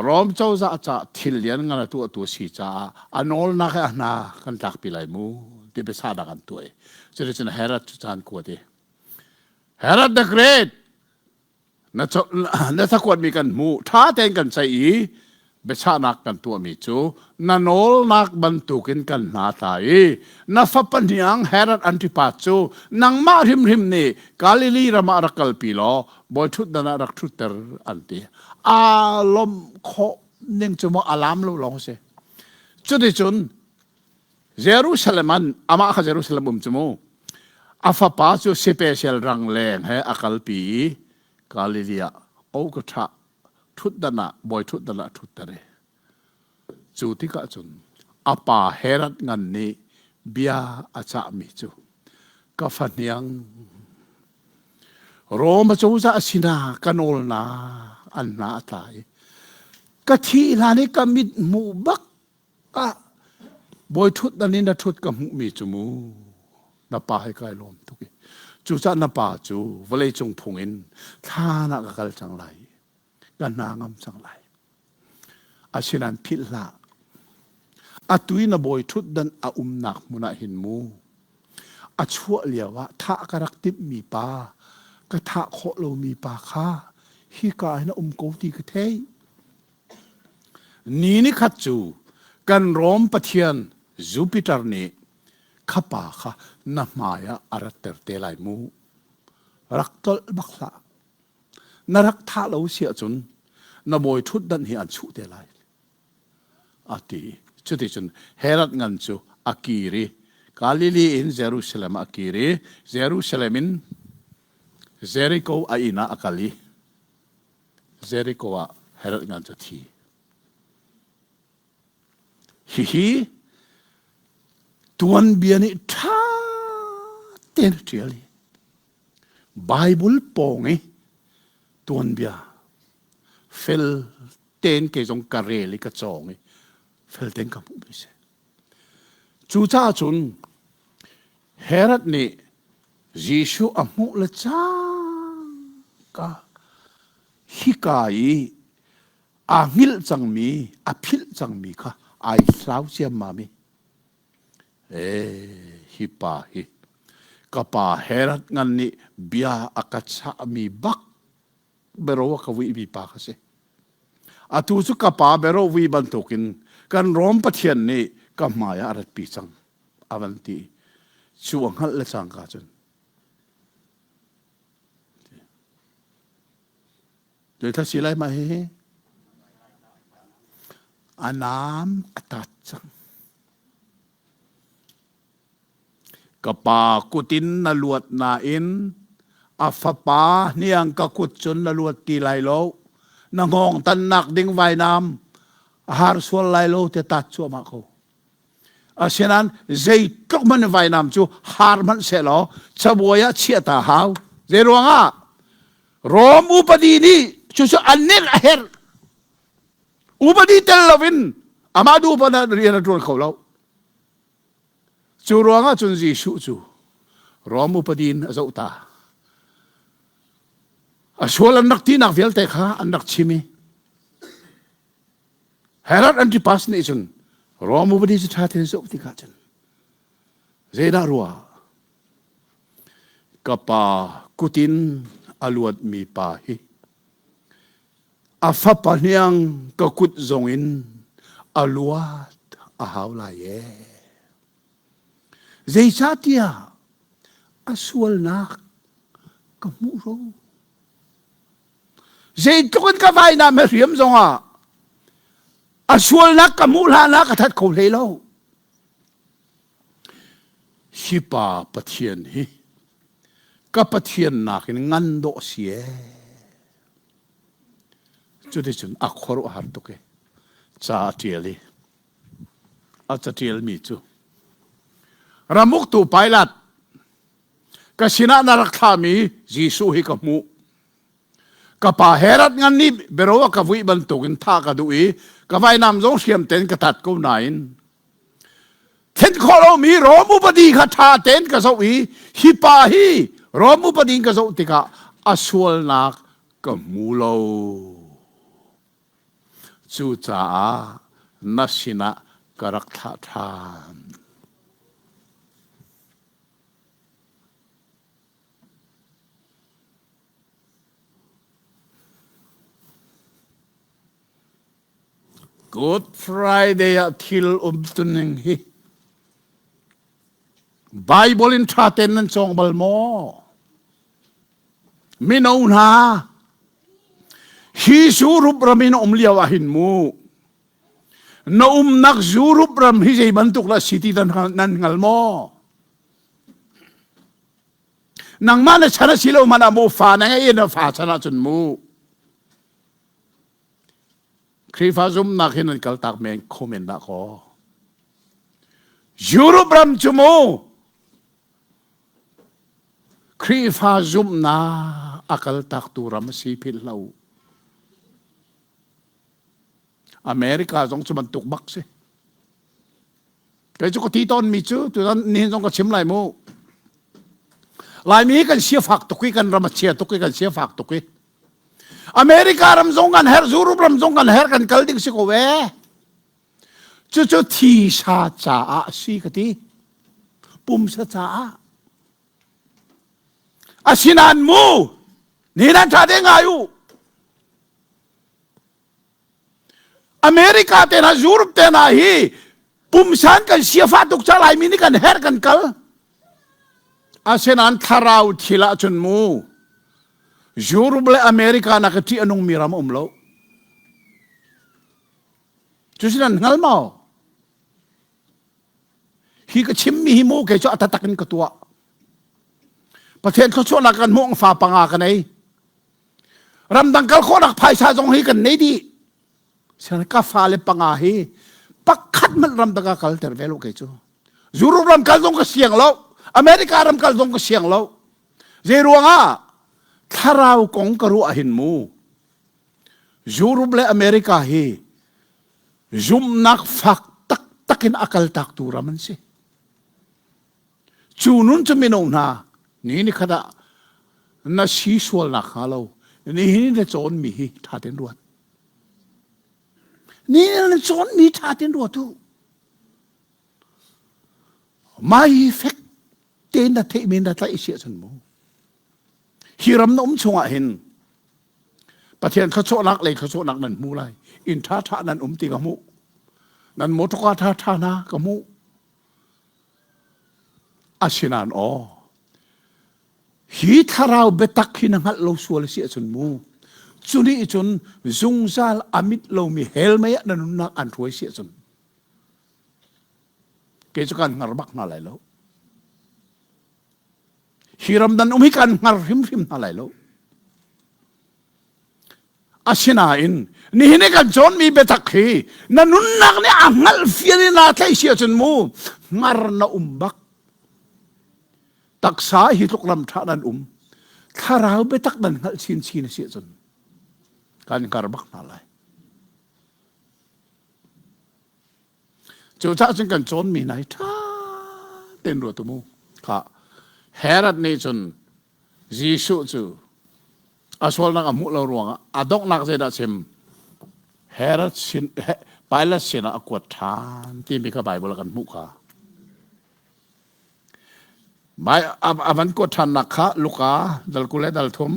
Rom cozah ca thil lian ngan a tuahtu a si caah a nawlnak he a hna kan tlakpi lai mu ti biasahnak an tuah i cuticun Herod cu caan kuat i Herod the Great Na cakuatmi kan hmuh, ṭha tein kan ceih i biachahnak kan tuahmi cu na nawlnak bantukin kan hna tla i na fapa hniang Herod Antipas cu nangmah hrimhrim nih Galilee ram ah rak kalpi law bawi ṭhutdan ah rak ṭhutter an ti. Aa lawmh khawh ning cu maw a laam lo lawng a si. Cuticun Jerusalem an amah kha Jerusalem um cu mu a fapa cu special rangleng he a kalpi i Galilee ah o ka ṭha ṭhutdan ah bawi ṭhutdan ah ṭhutter i cu tikah cun a pa Herod ngan nih bia a cahmi cu ka fahniang Rom acozah sinah ka nawlnak an hna a tla i ka thih hlan i ka mit hmuh bak ah bawi ṭhutdan in na ṭhut ka hmuhmi cu mu na pa he kai lawm tuk i cucaah na pa cu vawleicung phung in thlan ah ka kal cang lai ka hna ngam cang lai asinain philh hlah atu i na bawi ṭhutdan a umnak hmun ah hin mu a chuah lio ah thah ka rak timhmi pa ka thah khawh lomi pa kha hika hin a um ko ti ka theih Ni nikhat cu kan Rom pathian Jupiter nih kha pa kha na hmai ah a ratter te lai mu. Rak tlolh bak hlah. Na rak thah lo si ahcun na bawi ṭhutdan hi an chuh te lai. A ti. Cuticun Herod ngan cu a kir i Galilee in Jerusalem ah a kir i Jerusalem in Jericho a inn ah a kal i Jericho ah Herod ngan cu a thi. Hihi tuanbia nih ṭha tein a ṭial i Bible pawng i tuanbia fel tein kei zong ka rel i ka cawng i fel tein ka hmuhmi si. Cucaah cun Herod nih Jesuh a hmuh le cangka hika i aa hngilh cangmi, a philh cangmi kha ai hlau ciammam i ee hi pa hi ka pa Herod ngan nih bia a ka chahmi bak bero a ka vuimi pa kha si. Atu cu ka pa bero vui bantukin kan Rom Pathian nih ka hmai ah a ratpi cang a van ti. Cu a hngalh le cangka cun Zeithla si lai mah hihi? A naam a tat cang. Ka pa kut in na luat nain a fapa hniang ka kut cun na luat ti lai lo. Na hngawng tannak ding vainam a har sual lai lo te tat cuahmah ko. Asinain zeitluk hmanh in vainam cu har hmanh sehlaw cabuai ah chiah ta hau. Zei ruangah? Rom upadi nih cucu an nek a herh. Upadi tel loin amah duh paoh rian a ṭuan kho lo. Cu ruangah cun Jesuh cu Rom upadi in a zoh ta. A sual an rak tinak vialte kha an rak chim i Herod Antipas nih cun Rom upadi cu ṭha tein zoh tikah cun zeidah ruah ka pa kutin a luatmi pa hi a fapa hniang ka kut zongin a luat a hau lai ee. Zeicahtiah a sualnak ka hmuh ro. Zeitluk in ka vainam he hriam zongah a sualnak ka hmuh hlan ah ka that kho hlei lo. Hi pa Pathian hi ka Pathian nakin ngan dawh si ee. Cuticun a khuaruahhar tuk i ca a ṭial i a caṭialmi cu ramuktu Pilat ka sinah na rak thlahmi Jesuh hi ka hmuh. Ka pa Herod ngan nih bero a ka vuih bantukin thah ka duh i ka vainam zong hriam tein ka tat ko nain then khawh lomi Rom upadi kha ṭha tein ka zoh i hi pa hi Rom upadi in ka zoh tikah a sualnak ka hmu lo. Cucaah na sinah ka rak thlah ṭhan. Good Friday ah thil umtuning hi Bible in ṭha tein nan cawng bal maw? Mino hna, hi Europe ram in um lio ah hin mu, na umnak Europe ram hi zei bantuk dah si ti nan hngal maw? Nangmah na chan a si lo hmanh ah mu fa na ngei na fa chan ahcun mu Khrihfa zumnak hin an kaltak men kho men dah kaw Europe ram cu mu Khrihfa zumnak a kaltak tu ram a si philh lo America zong cu bantuk bak si Kei cu ka ti tawnmi cu tutan nihin zong ka chim lai mu. Laimi hi kan sia fak tuk i kan ram a chia tuk i kan sia fak tuk i America ram zong kan herh, Europe ram zong kan herh kan kal ding si ko ve. Cucu thisa caah si ka ti. Pumsa caah. Asinain mu, ni nan ṭha te ngai u. America te hna Europe te hna hi pumsan kan siafa tuk ca Laimi nih kan herh kan kal asinain thlarau thil ah cun mu Europe le America nak i ṭih a nungmi ram um lo cusin an hngal maw hi ka chimmi hi mu kei cu a tatak in ka tuah Pathian thluachuahnak kan hmuh fa panga ka nei Ramdang kal khawhnak phaisa zong hi kan nei dih. Sian ka fale panga hi pakhat hmanh ramdang ah kal ter ve lo kei cu. Europe ram kal zong ka siang lo. America ram kal zong ka siang lo. Zei ruangah thlarau kong ka ruah hin mu. Europe le America hi zumnak fak taktak in a kaltak tu ram an si. Cu nun cu mino hna ni ni khat ah na si sual nak hnga lo nihin na cawnmi hi ṭha tein ruat. Ni na cawnmi ṭha tein ruat u. Mai fek tein na theihmi na tlaih si ahcun mu. Hi ram na um chungah hin Pathian thluachuahnak lei thluachuahnak nan hmu lai. Inn ṭha ṭha nan um ti ka hmuh. Nan motor ṭha ṭha hna ka hmuh. Asinain aw, hi thlarau biatak hi na hngalh lo sual a si ahcun mu, cu nih cun zungzal a mit lomi hell mei ah na nunnak an hruai si ahcun kei cu kan hngar bak hna lai lo. Hi ram nan um hi kan hngar hrimhrim hna lai lo. Asinain nihin i kan cawnmi biatak hi na nunnak nih a hngalh fian in naa tlaih si ahcun mu hngar na um bak. Taksa hi tluk ram ṭha nan um. Thlarau biatak nan hngalh chinchin a si ahcun kan hngar bak hna lai. Cucaah cun kan cawnmi hna hi ṭha tein ruat u mu. Kha Herod nih cun Jesuh cu a sualnak a hmuh lo ruangah a donghnak zeidah chim Herod sin Pilate sinah a kuat ṭhan timi kha Bible ah kan hmuh kha. A van kuat ṭhannak kha Luka dal 20 le dal thum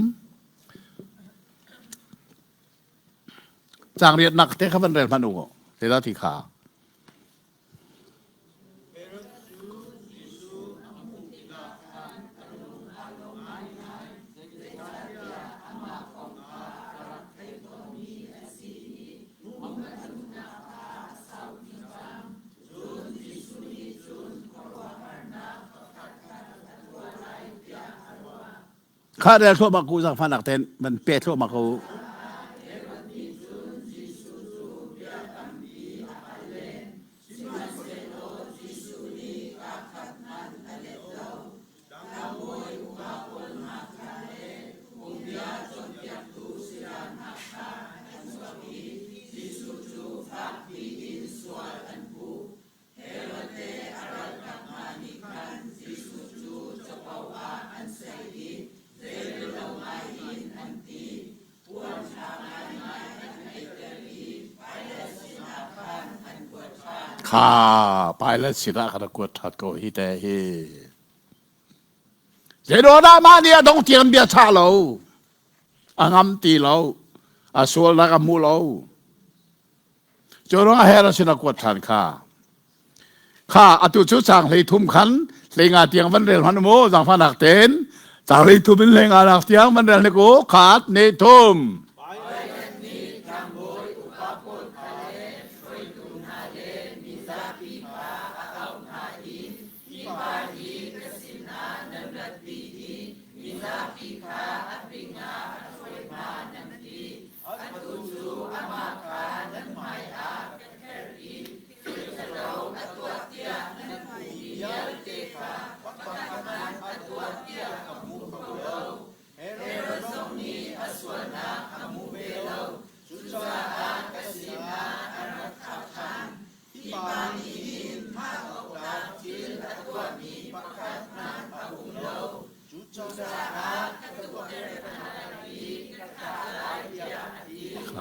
caang riatnak te kha van rel hmanh u zeidah ti kha. Kha rel thluahmah ku zaangfahnak ten van pe thluahmah ko. Kha Pilate sinah khan a kuat ṭhan ko hi te hi. Zeiruangah mah nih a dong tiang bia chah lo, a ngam ti lo, a sualnak a hmu lo. Cu ruangah Herod sin a kuat ṭhan kha. Kha atu cu caang 33 khan 15 tiang van rel hmanh mu zaangfahnak tein caang 33 in 15 nak tiang van rel hnik u khat ni thum.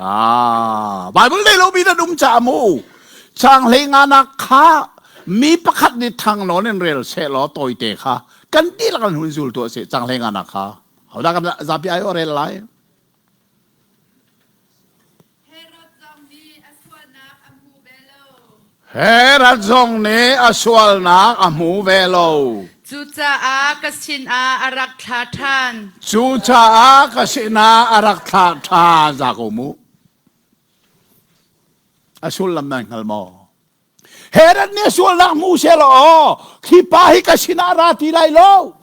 Ah, Bible nei lomi nan um caah mu chang hlei nga nak kha mi pakhat nih thang nawn in rel seh law tawite kha kan dihlak an hun zul tuah seh chang hlei nga nak kha hodah kan zapi ai rel lai Herod zong nih a sualnak a hmu ve lo. Cucaah ka sinah a rak thla ṭhan. Cucaah ka sinah a rak thlah ṭhan za ko mu. A sullam nan hngal maw? Herod nih a sualnak hmu seh law khi pa hi ka sinah ra ti lai lo.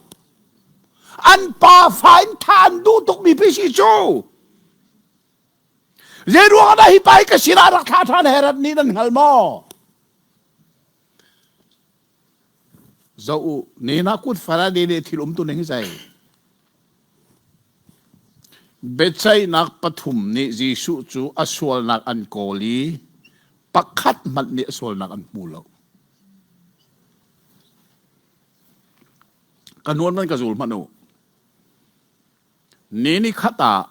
An pa fa in thah an duh tukmi pi si cu. Zeiruang dah hi pa hi ka sinah rak thlah ṭhan Herod nih nan hngal maw? Zoh u, ni na kut fara de le thil um tu ning zei. Biaceihnak pathum nih Jesuh cu a sualnak an kawl i pakhat hmanh nih a sualnak an hmu lo. Ka nuan man ka zul hmanh u. Ni nikhat ah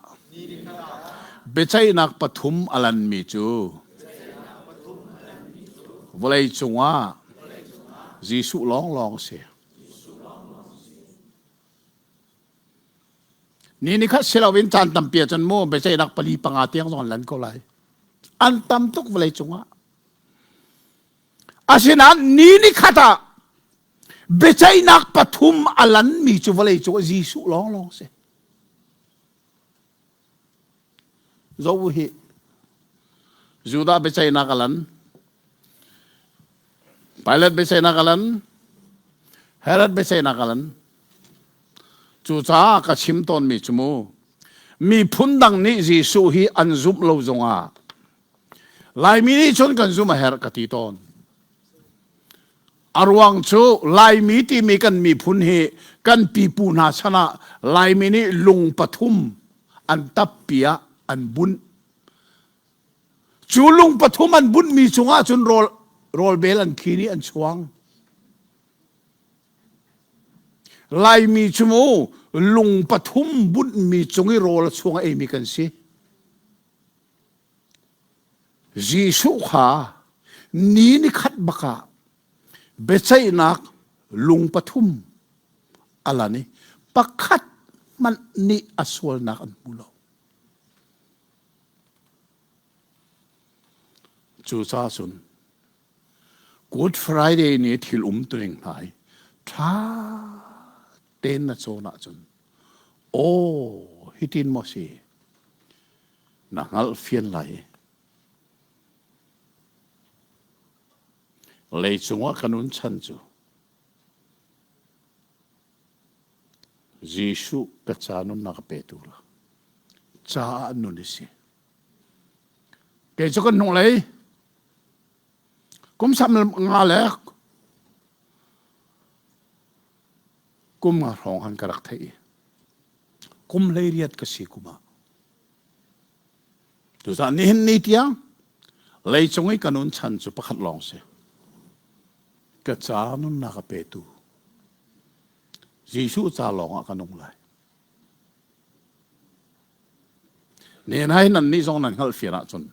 biaceihnak pathum a lanmi cu vawlei cungah Jesuh lawnglawng a si. Ni nikhat si loin caan tampi ahcun mu biaceihnak pali panga tiang zong an lan ko lai. An tam tuk vawlei cungah. Asinain ni nikhat ah. Biaceihnak pathum a lanmi cu vawlei cung ah Jesuh lawnglawng si. Zoh hi. Judah biaceihnak a lan. Pilate biaceihnak a lan. Herod biaceihnak a lan. Cucaah ka chim tawnmi cu mu miphun dang nih Jesuh hi an zumh lo zongah Laimi nih cun kan zumh a herh ka ti tawn. A ruang cu Laimi timi kan miphun hi kan pipu hna chan ah Laimi nih lung pathum an tappi ah an bunh. Cu lung pathum an bunhmi cungah cun rawl, rawlbel an khin i an chuang. Laimi cu mu lung pathum bunhmi cung i rawl a chuang a eimi kan si. Jesuh kha ni ni khat bak ah biaceihnak lung pathum a lan i pakhat hmanh nih a sualnak an hmu lo. Cucaah cun Good Friday ni thil umtuning hna hi ṭha tein na cawn ahcun aw hitin maw si na hngalh fian lai. Leicung ah kan un chan cu Jesuh ka ca nunnak a petu la caah nun i si. Kei cu kan hnunglei kum sam nga le kum nga hrawng han ka rak theih i kum 18 ka si kum ah Tuzah nihin ni tiang leicung i ka nun chan cu pakhat lawng si. Ka ca nunnak a petu Jesuh ca lawng ah ka nung lai. Nen hai nan nih zong nan hngalh fian ahcun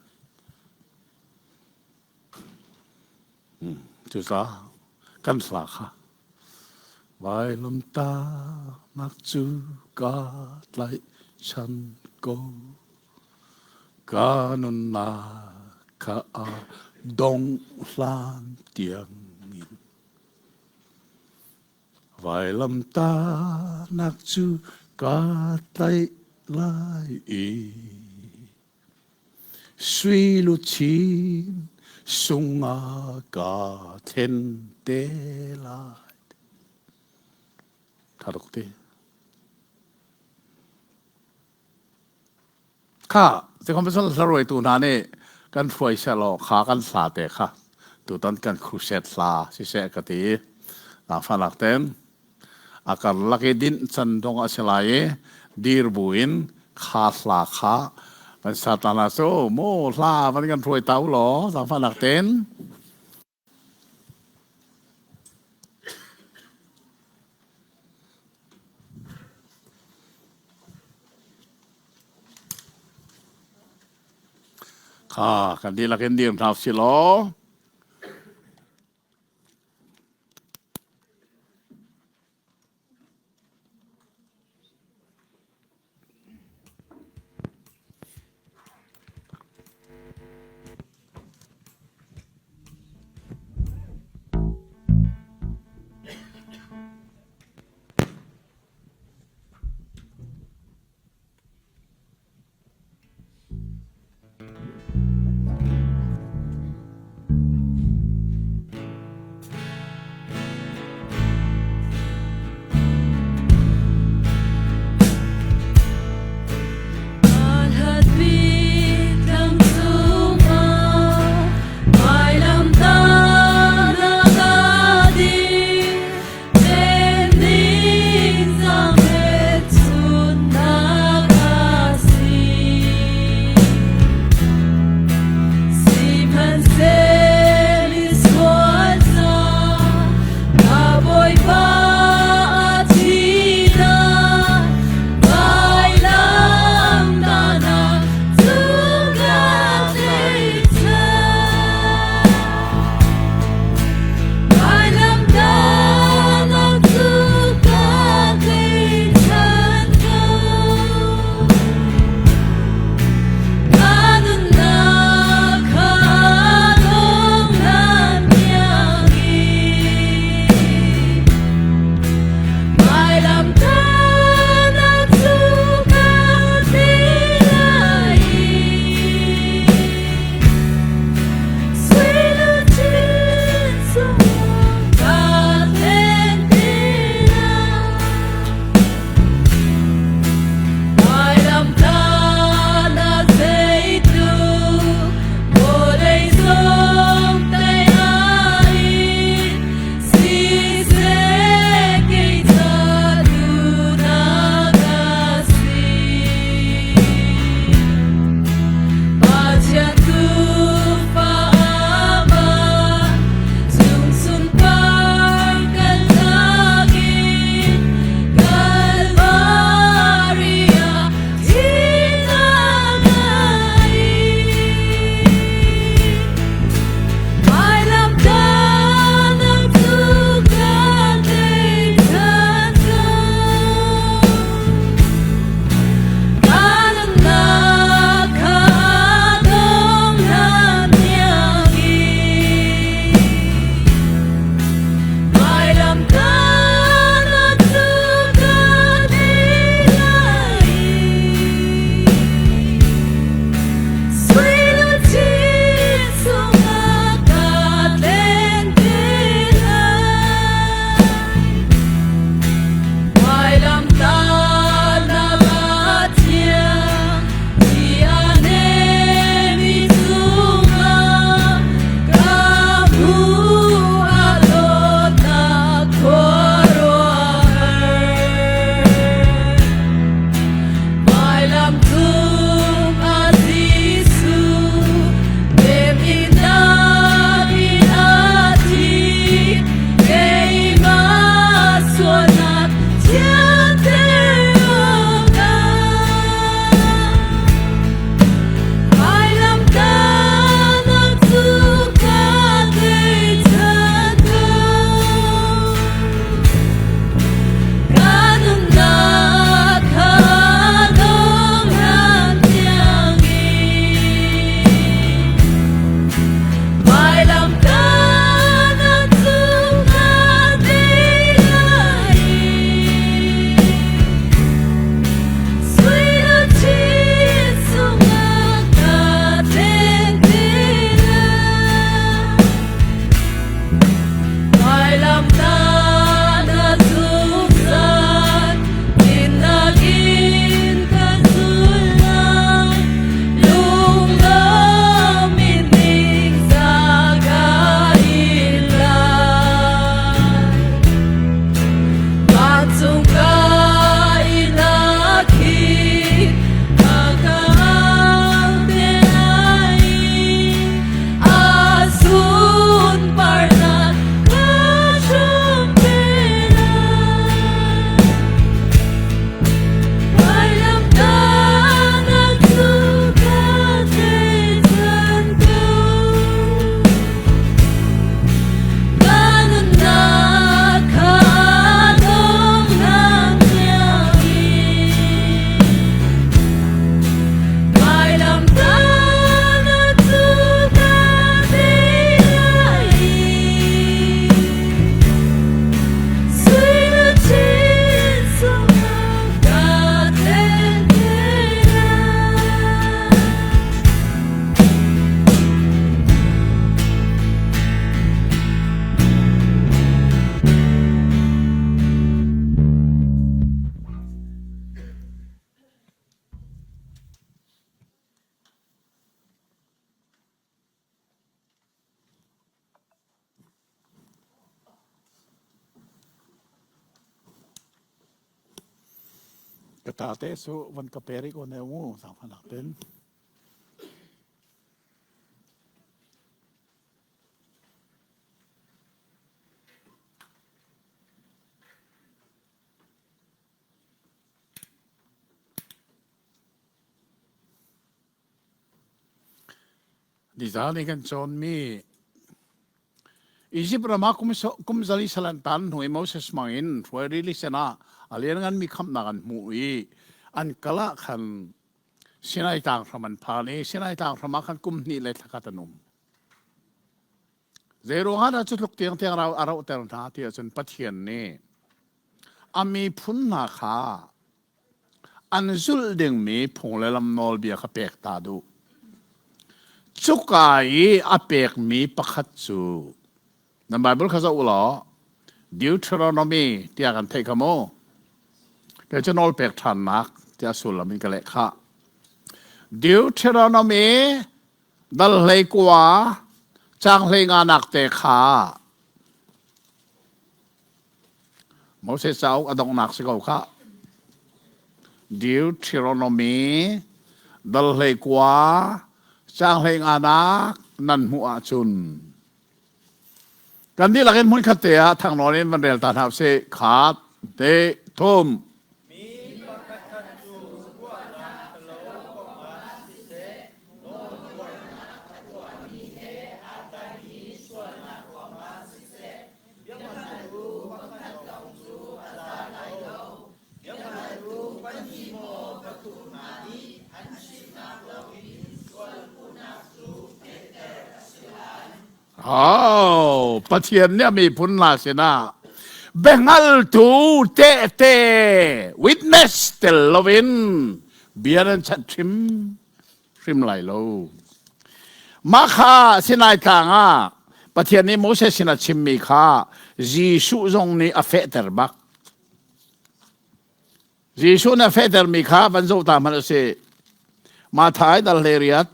cucaah kan hla kha vailamtahnak cu ka tlaihchan ko ka nunnak kha a dong hlan tiangin vailamtahnak cu ka tlaih lai i Sui luchin sungah ka thlen te lai. Tha tuk ti. Kha, tikhom pasal hlaruaitu hna nih kan hruai selaw kha kan hla te kha tutan kan crusade hla siseh ka ti. Zaangfahnak ten. A karlak i dinh can dong a si lai i dir buin kha hla kha van sa ta hna cu mu hla van kan hruai ta u law zaangfahnak tein. Kha kan dihlak in dir hna usih law. Ka ta te su van ka pe rih ko ne mu zaangfahnak ten. Nizan i kan cawnmi Izipt ram ah kum zali sal an tan hnu i Moses hmang in hruai rili sen ah a liannganmi khamhnak an hmuh i an kal ah khan Sinai tlang hram an phan i Sinai tlang hram ah khan kum hnih le thla khat an um. Zeiruangah dah cu tluk tiangtiang a rauhter hna ti ahcun Pathian nih a miphun hna kha an zulh dingmi phung le lam nawlbia kha pek ta duh. Cuka i a pekmi pakhat cu nan Bible kha zoh u law Deuteronomy tiah kan theih kha mu. Kei cu nawl pek ṭhannak tiah sullam in ka leh khah. Deuteronomy dal hlei kua caang hlei nganak te kha Moses cauk a donghnak si ko khah. Deuteronomy dal hlei kua caang hlei nganak nan hmuh ahcun kan dihlak in hmunkhat te ah thangnawn in van rel ta hna usih. Khat, te, thum. Mi pakhatkhat cu ruahnak ṭhalo kongah siseh, nawlbuarnak a tuahmi he aa tlaimi sualnak ruangah siseh, biahaltu pakhat lawng cu a za lai lo. Biahaltu pahnih maw pathum hna nih an chimnak lawngin sualpuhnak cu fehter a si lai. Oh, Pathian nih a miphun hna sinah biahngaltu tehte witness tel loin bia nan chanh hrim hrim lai lo. Mah kha Sinai tlang ah Pathian nih Moses sin a chimmi kha Jesuh zong nih a fehter bak. Jesuh nih a fehtermi kha van zoh ta hmanh u sih. Matthai dal hlei riat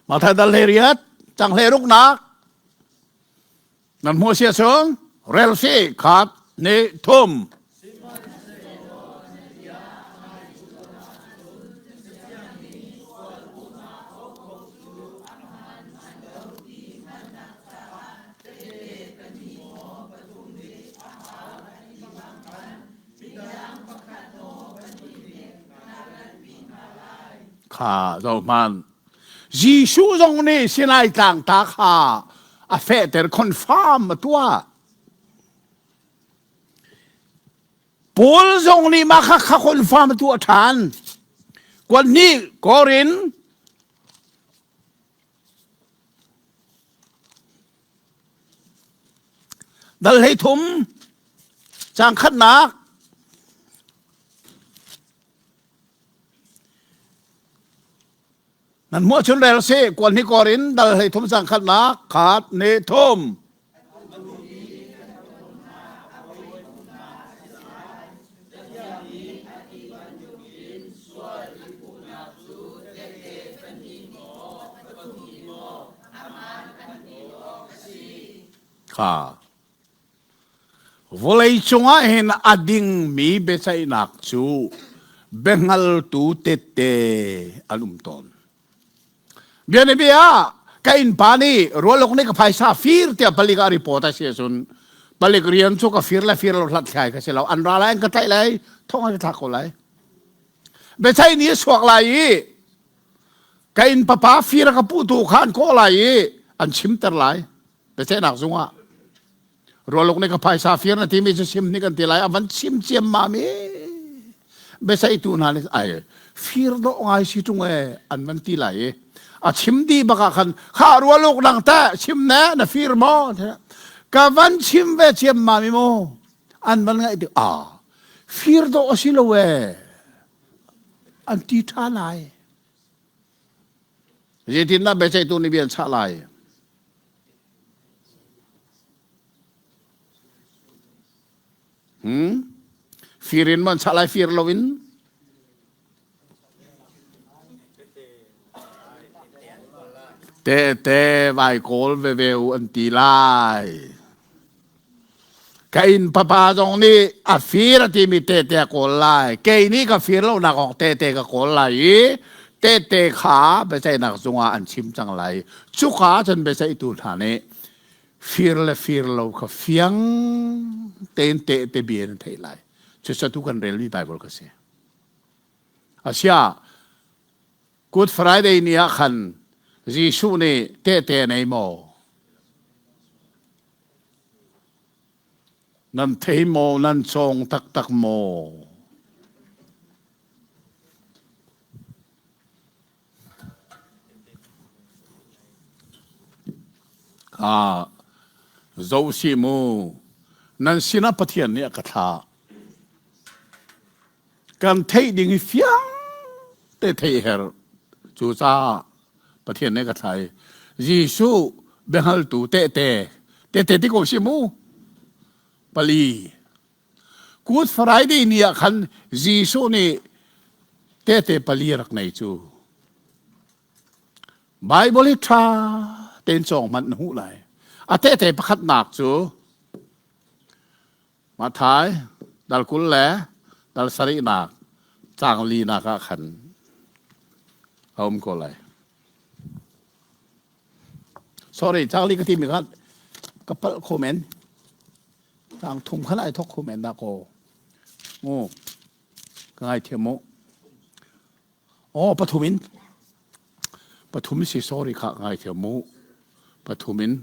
Matthai dal hlei riat cang hlei ruknak nan hmuh sia chung rel si khat ni thum Kha zohhmanh. Jesuh zong nih Sinai tlang ta kha a fehter confirm a tuah. Paul zong nih mah kha kha confirm a tuah ṭhan. Kuan hnih Korin Dal hlei thum caang khatnak nan hmuh chun rel si kuan hi kor in dal hlei thum caang khatnak khat ne thum Kha vawlei cungah hin a dingmi biaceihnak cu biahngaltu tette an um tawn. Bianabia ah ka innpa nih rualuk nih ka phaisa fir tiah palik ah report a si ahcun palik rian cu ka fir le fir lo hlathlai ka si lo an ra lai an ka tlaih lai thong an ka thlak ko lai. Biaceih ni a chuak lai i ka inn papa fir a ka puhtu kha an kawh lai i an chimter lai biaceihnak zung ah rualuk nih ka phaisa fir na timi cu sim nih kan ti lai a van chim ciammam i biaceihtu hna nih ai fir dawh ngai si ṭung e an van ti lai i a chim dih bak ah khan kha rualuk nang teh chim ne na fir maw ka van chim ve ciammam i mu an van ngaih tik ah fir dawh a si lo e an ti ṭha lai. Zeitindah biaceihtu nih bia an chah lai? Hmm? Fir in maw an chah lai fir loin? Tehte vai kawl veve u an ti lai. Ka inn papa zong nih a fir a timi tehte a kawl lai. Kei nih ka fir lonak kong tehte ka kawl lai i tehte kha biaceihnak zungah an chim cang lai. Cuka cun biaceihtu hna nih fir le fir lo kha fiang tein tehte bia in theih lai. Cucu tu kan relmi Bible ka si. Asia Good Friday ni ah khan Jesuh nih tehte nei maw? Nan thei maw? Nan cawng taktak maw? Ah, zoh si mu. Nan sinah Pathian nih a ka thlah. Kan theih ding hi fiang te theih her. Cucaah Pathian nih ka thlai. Jesuh biahngaltu tehte, tehte ti ko si mu. Pali. Good Friday ni ah khan Jesuh nih tehte pali rak nei cu. Bible hi ṭha tein cawng hmanh na hmuh lai. A tehte pakhatnak cu Matthai dal 20 le dal sarihnak caang linak ah khan a um ko lai. Sorry, caang li ka timi kha ka palh kho men. Caang thum khan ai thok kho men dah ko. Mu, ka ngaithiam mu. Oh, pathum in. Pathum si sorry kha ngaithiam mu. Pathum in.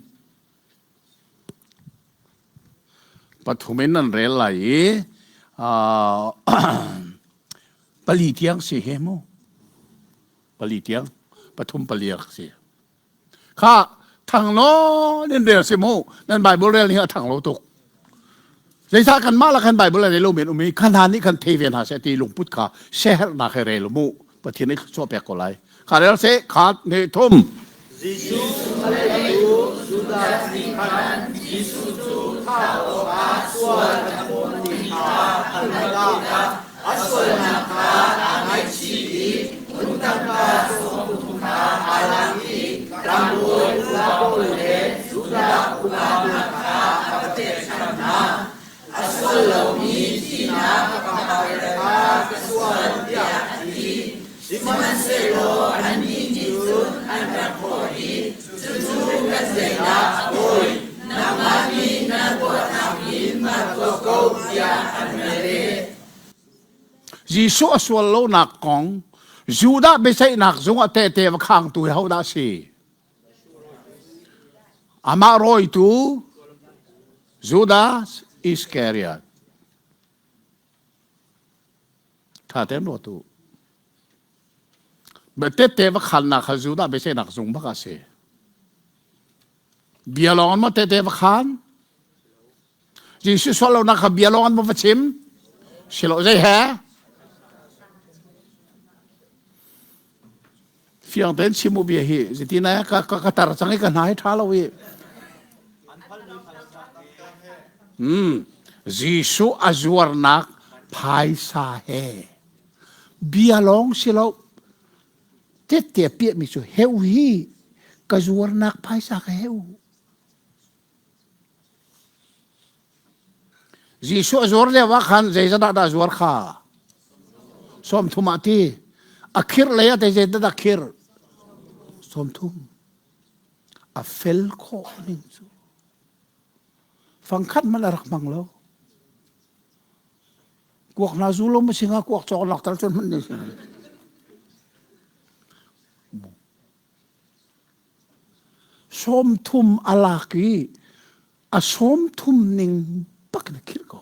Pathum in nan rel lai i pali tiang si he mu. Pali tiang pathum pali rak si. Kha thang nawn in rel si mu. Nan Bible rel ning a thang lo tuk. Zeicah kanmah la khan Bible a rel lo men um i kha hna nih khan thei ve hna seh ti lungput kha siaherhnak he rel mu. Pathian nih thluachuah pek ko lai. Kha rel seh khat hnih thum. Jesuh a leitu Judas nih khan Jesuh cu thah awkah sual a phawt ti kha a hngalh tikah a sualnak kha aa ngaihchih i phun tangka sawmthum kha aa lak i tlangbawi upa pawl le Judah upa hna kha a va pekchanh hna. A sual lomi thihnak a phakter kha ka sual tiah a ti. Sihmanhsehlaw annih nih cun an rak thawh i, Cucu kan zeidah a pawi? Nangmah nih na tuahnak in na tuah ko, tiah an leh. Jesuh a sual lonak kong Judah biaceihnak zung ah tehte va khangtu hi hodah a si? Amah rawitu Judas Iscariot. Tha tein ruat u. Tette va khannak kha Judah biaceihnak zung bak a si. Bia lawng in maw tete va khan? Jesuh sual lonak kha bia lawng an va chim? Si lo zei he? Fiang tein chim u bia hi zeitin ai ka ka ka tar cang i ka hna hi ṭha lo i. Hmm. Jesuh a zuarnak phaisa he bia lawng si lo tette piahmi cu heu hi ka zuarnak phaisa ka heu Jesuh a zuar lio ah khan zeizat ah dah zuar kha? 30 ah ti. A khirh lei ah zeizat dah khirh? 30. A fel khawh ning cu. Fangkhat hmanh a rak hmang lo. Kuak hna zu lo ma singa kuak cawk lak tal cun hmanh ni. 30 a lak i a 30 ning bak in a khirh ko.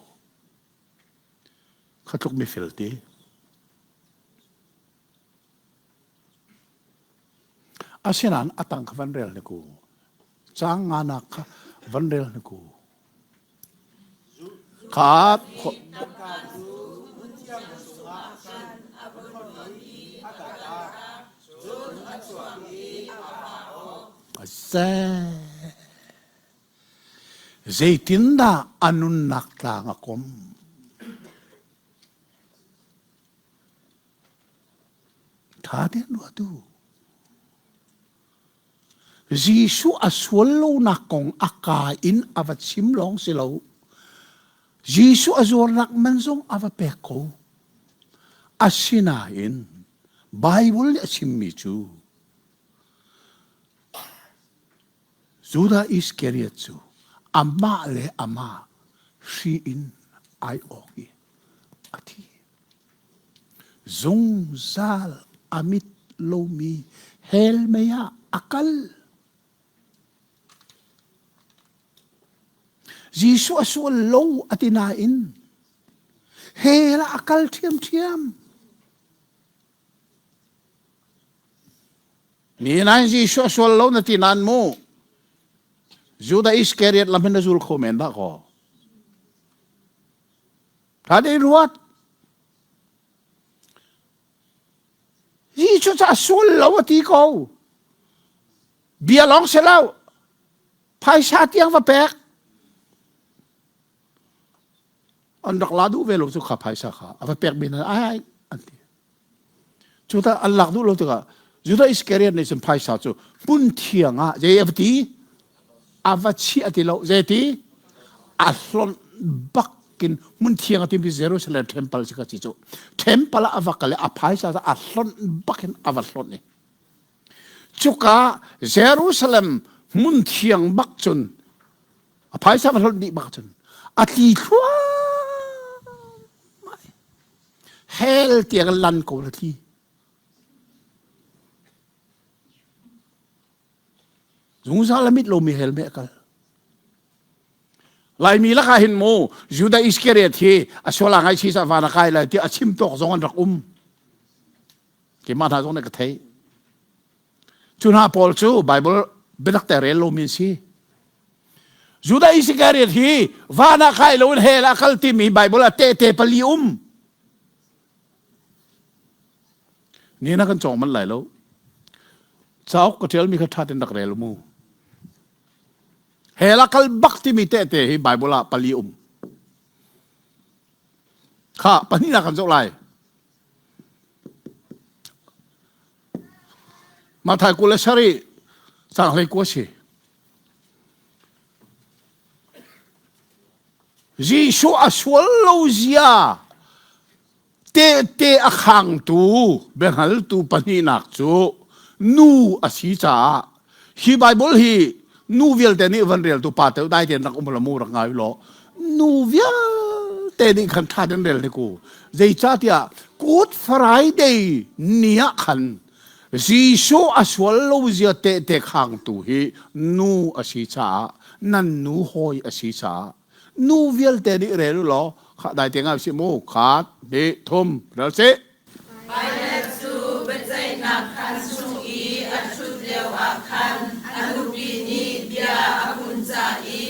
Kha tluk mifel ti. Asinain a tang kha van rel hnik u. Caang nganak kha van rel hnik u. Kha Zeitindah a nunnak tlang a kom? Tha tein ruat u. Jesuh a sual lonak kong a ka in a va chim lawng si lo. Jesuh a zuarnak man zong a va pek ko. Asinain Bible nih a chimmi cu Judah Iskariot cu amah le amah hri in ai awk i a thi. Zungzal a mit lomi hell mei ah a kal. Jesuh a sual lo a ti nain hell ah a kal ṭhiamṭhiam. Ni nain Jesuh a sual lo na ti nain mu Judah Iskariot lam hin na zul kho men dah kaw. Kan i ruat. Jesuh cu a sual lo a ti ko. Bia lawng si lo. Phaisa tiang va pek. An rak la duh ve lo cu kha phaisa kha. A va pek mi hna ai an ti. Cu ta an lak duh lo tikah Judah Iskariot nih cun phaisa cu hmun thiang ah zei a va ti? A va chiah ti lo. Zei ti? A hlonh bak in hmun thiang a timi Jerusalem temple si ka ci cu. Temple ah a va kal i a phaisa cu a hlonh bak in a va hlonh i. Cuka Jerusalem hmun thiang bak cun a phaisa va hlonh dih bak cun a tli thluahmah Hell tiang lan ko la tli. Zungzal a mit lomi hell me kal. Laimi lakah hin mu Judah Iskariot hi a sual a ngai chi sa van a kai lai ti a chim tawk zong an rak um. Keimah hna zong nih ka thei. Cu hna pawl cu Bible biatak te rel lomi an si. Judah Iskariot hi van ah kai loin hell ah kal timi Bible ah tehte pali um. Ni na kan cawng man lai lo. Cauk ka ṭialmi kha ṭha tein rak rel mu. Hell ah kal bak timi tehte hi Bible ah pali um. Kha pahnihnak kan zoh lai. Mathai 27 caang 19 si. Jesuh a sual lo zia tehte a khangtu biahngaltu pahnihnak cu nu a si caah hi Bible hi nu vialte nih van reltu pa te dai tein rak um la mu rak ngai law nu vialte nih khan ṭha ten rel te ku zeicahtiah Good Friday ni ah khan Jesuh a sual lo zia tehte khangtu hi nu a si caah nan nu hawi a si caah nu vialte nih rel u law kha dai te ngai si mu khat hnih thum rel si Pilat cu biaceihnak khaan chung i a ṭhut lioah khan a nupi nih bia a hun cah i,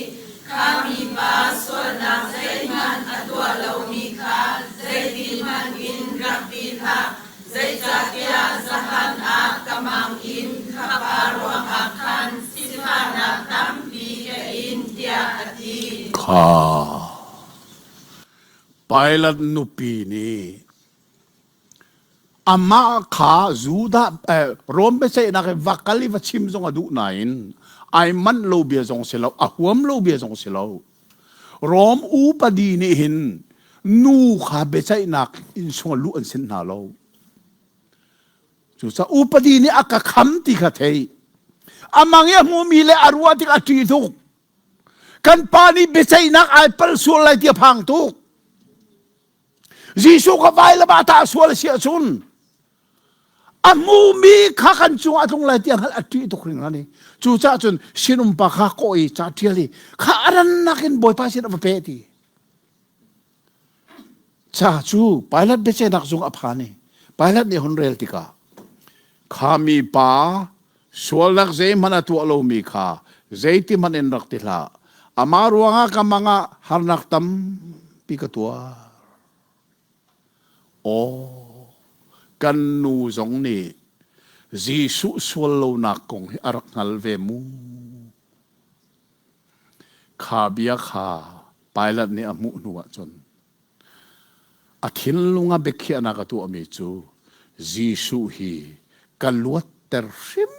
Kha mipa sualnak zeihmanh a tuah lomi kha zeitihmanh in rak ti hlah, zeicahtiah zahan ah ka mang in kha pa ruangah khan sifahnak tampi ka in, tiah a ti. Kha Pilat nupi nih amah kha Judah eh, Rom biaceihnak i va kal i va chim zong a duh nain ai manh lo bia zong si lo a huam lo bia zong si lo Rom upadi nih hin nu kha biaceihnak inn chung luh an sin hna lo cucaah upadi nih a ka kham ti kha thei amang i a hmumi le a ruah tik a ṭih tuk Kan pa nih biaceihnak ai palh sual lai ti a phang tuk. Jesuh kha vailam ah tah sual a si ahcun a hmumi kha kan cungah a tlung lai ti a hngalh a ṭih tuk hringhran i cucaah cun sinum pa kha kawh i ca ṭial i kha a rannak in Bawipa sin a va pe ti. Ca cu Pilate biaceihnak zung a phan i Pilate nih hun rel tikah kha mi pa sualnak zeihmanh a tuah lomi kha zeitihmanh in rak ti hlah. Amah ruangah ka mang ah harnak tampi ka tuar. Aw, kan nu zong nih Jesuh sual lonak kong hi a rak hngal ve mu. Kha bia kha Pilate nih a hmuh hnu ahcun a thinlung ah biakhiahnak a tuahmi cu Jesuh hi ka luatter hrimhrim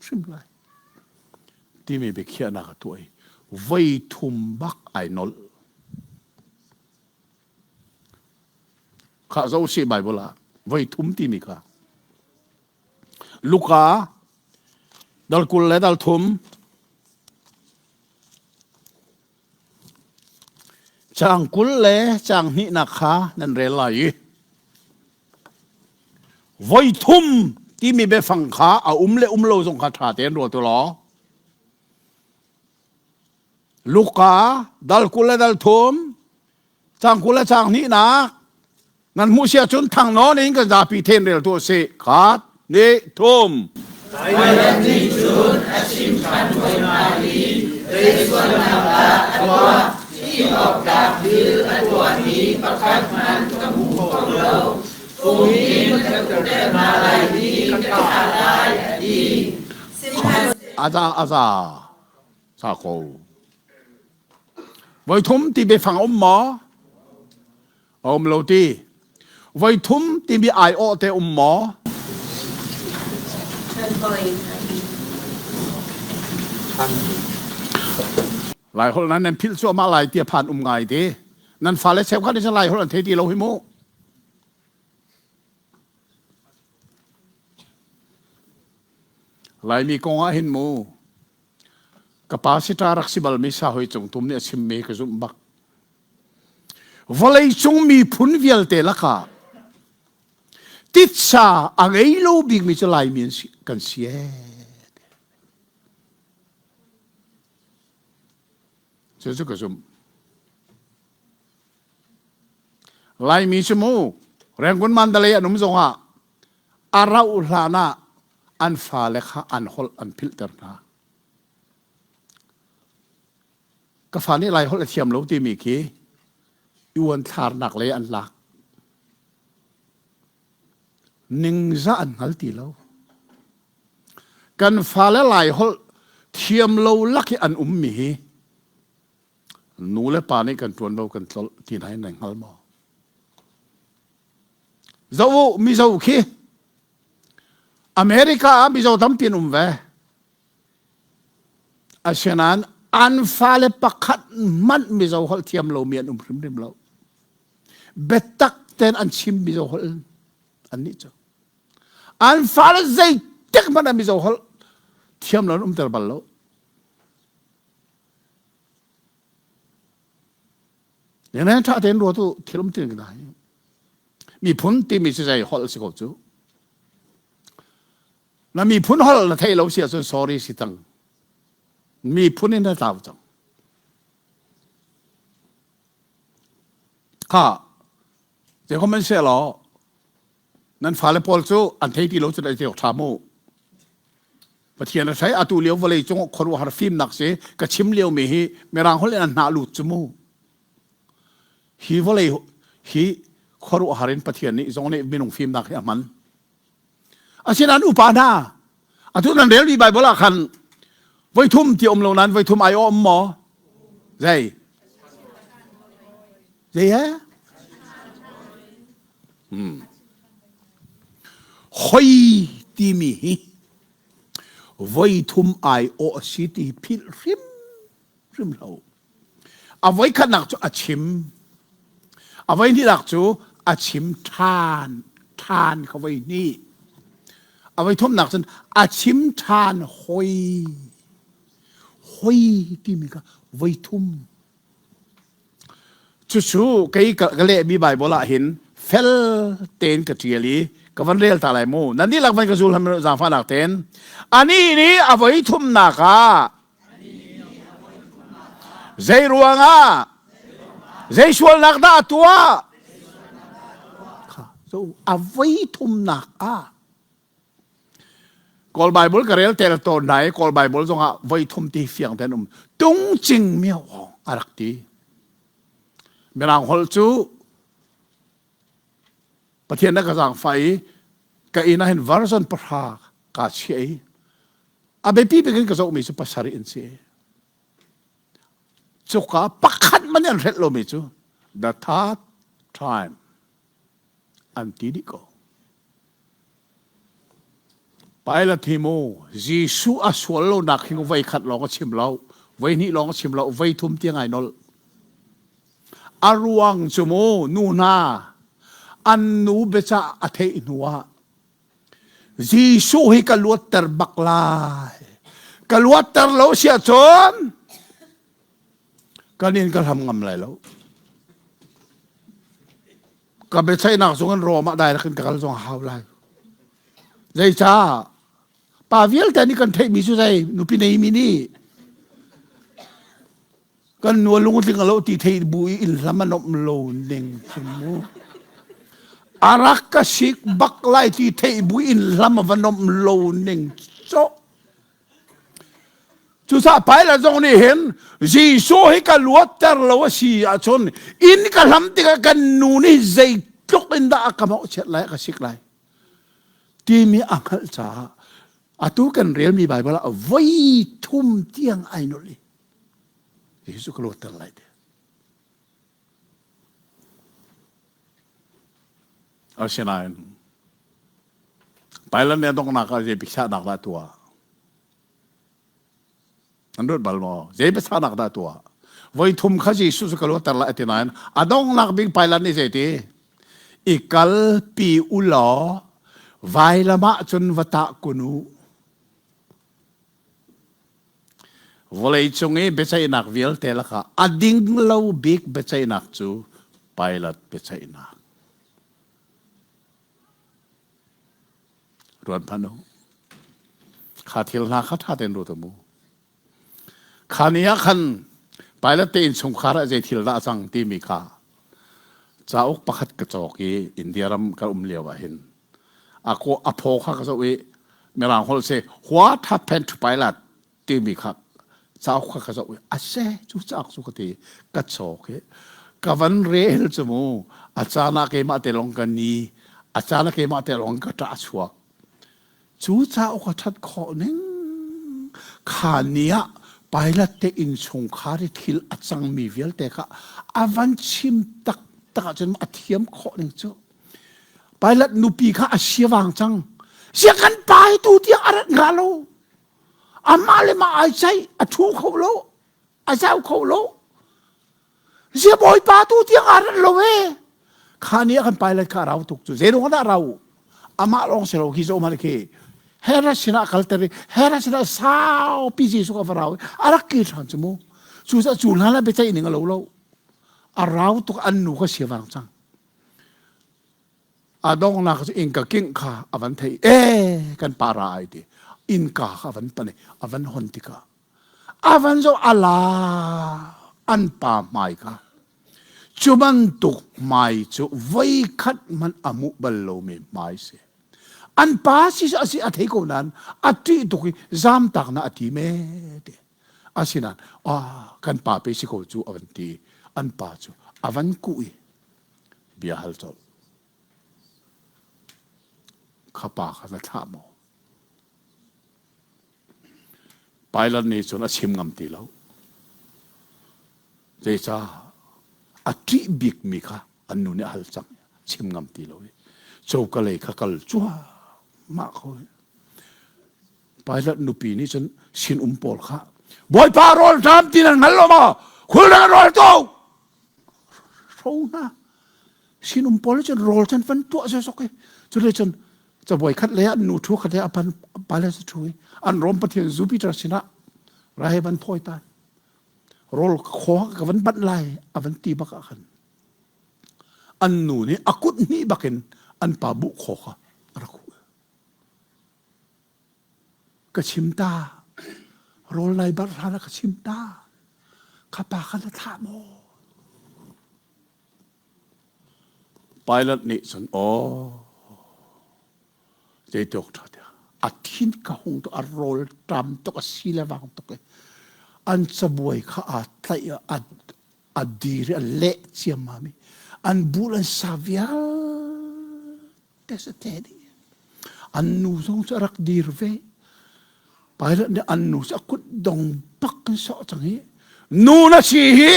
hrimhrim lai timi biakhiahnak a tuah i voi thum bak ai nolh. Khah zo si Bible ah voi thum timi kha. Luka dal 20 le dal thum Caang 20 le caang hnihnak kha nan rel lai i voi thum timi biafang kha a um le um lo zong kha ṭha tein ruat u law Luka dal 20 le dal thum caang 20 le caang hnihnak Nan hmuh si ahcun thang nawn in kan zapi then rel tuah sih. Khat, hnih, thum. Pilate nih cun a chim ṭhan hoi hna i zei sualnak dah a tuah? Thih awk tlak thil a tuahmi pakhat hmanh ka hmu kho lo. Fung in ka tukter hna lai i ka thah lai, a ti. Sihmanhsehlaw Aza, aza, sa ko. Voi thum ti biafang um maw? A um lo ti. Voi thum timi aiawh te um maw? Lai holh nan nan philh cuahmah lai ti a phan um ngai ti. Nan fale cheukhat nih cun Lai holh an thei ti lo hi mu. Laimi kong ah hin mu ka pa sita rak si balmi sa hoi cung tum nih a chimmi ka zumh bak. Vawleicung miphun vialte lakah titsa a ngei lo bikmi cu Laimi kan si ee. Cucu ka zumh. Laimi cu mu Rangoon Mandalay an um zongah a rauh hlan ah an fale kha an holh an philhter hna. Ka fa nih Lai holh a thiam lo timi khi i uanthlarnak lei an lak. Ningzah an hngal ti lo. Kan fale Lai holh thiam lo lak i an ummi hi nu le pa nih kan ṭuanvo kan tlolh ti hna in nan hngal maw? Zoh u, Mizo khi America ah Mizo tampi an um ve. Asinain an fale pakhat hmanh Mizo holh thiam lomi an um hrimhrim lo. Biatak tein an chim Mizo holh annih cu. An fale zeitik hmanh ah Mizo holh thiam lo an umter bal lo. Nene ṭha tein ruat u thil um tin ka hi. Miphun timi cu zei holh si ko cu. Na miphun holh na theih lo si ahcun sorry si cang. Miphun in na tlau cang. Kha, zeikom an se law, nan fale pawl cu an thei ti lo cu dai te awk ṭha mu. Pathian a hrei atu lio vawlei cung khuaruahhar fimnak si ka chim lio mi hi mirang holh in an hnah lut cu mu. Hi vawlei hi khuaruahhar in Pathian nih zong nih minung fimnak hi a hman. Asinain upa hna, atu nan relmi Baibal ah khan voithum ti um lo nain voithum ai um maw? Zei? Zei he? Hmm. Hoi timi hi voithum ai awh a si ti philh hrim hrim lo. A voikhatnak cu a chim. A voihnihnak cu a chim ṭhan, ṭhan kha voihnih. A voithumnak cun a chim ṭhan hoi. Hoi timi kha voithum. Cucu kei ka lehmi Baibal ah hin fel tein ka ṭial i ka van rel ta lai mu. Nan dihlak van ka zul hlam zaangfahnak tein. Anih nih a voithumnak ah Zei ruangah? Zei sualnak dah a tuah? So, a voi thumnak ah Kawl Bible ka rel tel tawn hna i Kawl Bible zongah voi thum ti fiang ten um tung cing miao ong a rak ti. Mirang holh cu Pathian na ka zaangfah i ka inn ah hin version pahra kaa chiah i a biapi bik in ka zohmi cu pasarih an si. Cuka pakhat man an hrelh lomi cu the third time an ti dih ko. Pilate hi mu Jesuh a sual lonak hi voi khat lawng a chim lo, voi hnih lawng a chim lo, voi thum tiang ai nolh. A ruang cu mu nu hna an nu biacah a theih hnu ah Jesuh hi ka luatter bak lai. Ka luatter lo si ahcun kan in ka hlam ngam lai lo. Ka biaceihnak zung in Rom ah direct in ka kal zong a hau lai. Zeicah? Pa vialte nih kan theihmi cu zei nupi neimi nih kan nu lungtling a lo ti thei bu i inn hlam a nomh lo ning cu mu. A rak ka sik bak lai ti theih bu inn hlam a va nomh lo ning cawh. Cucaah Pilate zong nih hin Jesuh hi ka luatter lo a si ahcun inn ka hlam tikah kan nu nih zeitluk in dah a ka mawhchiat lai, a ka sik lai timi a hngalh caah atu kan relmi Baibal ah voi thum tiang ai nolh i Jesuh ka luatter lai ti. Asinain Pilate nih a donghnak ah zei biakhiahnak dah a tuah? An ruat bal maw? Zei biachahnak dah a tuah? Voi thum kha Jesuh cu ka luatter lai a ti nain a donghnak bik Pilate nih zei ti? I kalpi u law vailam ah cun va tah kun u. Vawleicung i biaceihnak vialte lakah a ding lo bik biaceihnak cu Pilate biaceihnak. Ruat hmanh u. Kha thil hna kha ṭha tein ruat u mu. Kha ni ah khan Pilate te innchungkhar ah zei thil dah a cang timi kha cauk pakhat ka cawk i India ram ka um lio ah hin a a phaw kha ka zoh i Mirang holh si What happened to Pilate timi kha cauk kha ka zoh i a se cu cauk cu ka ti ka cawk i ka van rel cu mu a caan ah keimah te lawng ka ni a caan ah keimah te lawng ka ṭah chuak cu cauk a ṭhat khawh ning kha ni ah Pilate te innchungkhar i thil a cangmi vialte kha a van chim taktak ahcun a thiam khawh ning cu Pilate nupi kha a siavang cang. Sia kan pa hi tu tiang a rat hnga lo. Amah le mah ai ceih, a thu kho lo, a zau kho lo. Zia bawipa tu tiang a rat lo e. Kha ni ah kan Pilate kha a rau tuk cu. Zei ruang dah rau? Amah lawng si lo khi zo man khi. Herod sinah kalter i Herod sinah saupi Jesuh ka va rau i a rak kir ṭhan cu mu. Cucaah cu hlan ah biaceih ning a lo lo. A rau tuk an nu kha siavang cang. A donghnak cu innka kingh kha a van theih. E kan pa ra ai ti. Innka kha a van pan i a van hon tikah a van zoh ala an pa hmai kha cu bantuk hmai cu voikhat hmanh a hmuh bal lomi hmai si. An pa si a si a thei ko nain a ṭih tuk i zamtak na a ti me ti. Asinain ah kan pa pe si ko cu a van ti. An pa cu a van kuh i bia hal colh. Kha pa kha na thlah maw? Pilate nih cun a chim ngam ti lo. Zeicah a ṭih bikmi kha an nu nih a hal cang. Chim ngam ti lo i coka lei kha kal cuahmah ko. Pilate nupi nih cun sinum pawl kha Bawipa rawl ṭam ti nan hngal lo maw? Khul nan rawl ko! Hro hna. Sinum pawl cun rawl cun van tuah sawsawk i cule cun cabuai khat le an nu ṭhu khat le a pan palace ṭhu i an Rom pathian Jupiter sinah rai van thawi ta rawl khaw ka van banh lai a van ti bak ah khan an nu nih a kut hnih bakin an pa buh khaw kha a rak huh Ka chim ta. Rawl nai barh hlan ah ka chim ta. Kha pa kha na thlah maw? Pilate nih cun aw zeituk ṭha tiah a thin ka hung tuk a rawl ṭam tuk a si le vang tuk i an cabuai kha aa tlaih a a dir i a leh ciammam i an bul an sa vialte sa te dih an nu zong cu a rak dir ve Pilate nih an nu cu a kut dong bak in sawh cang hi nu na si hi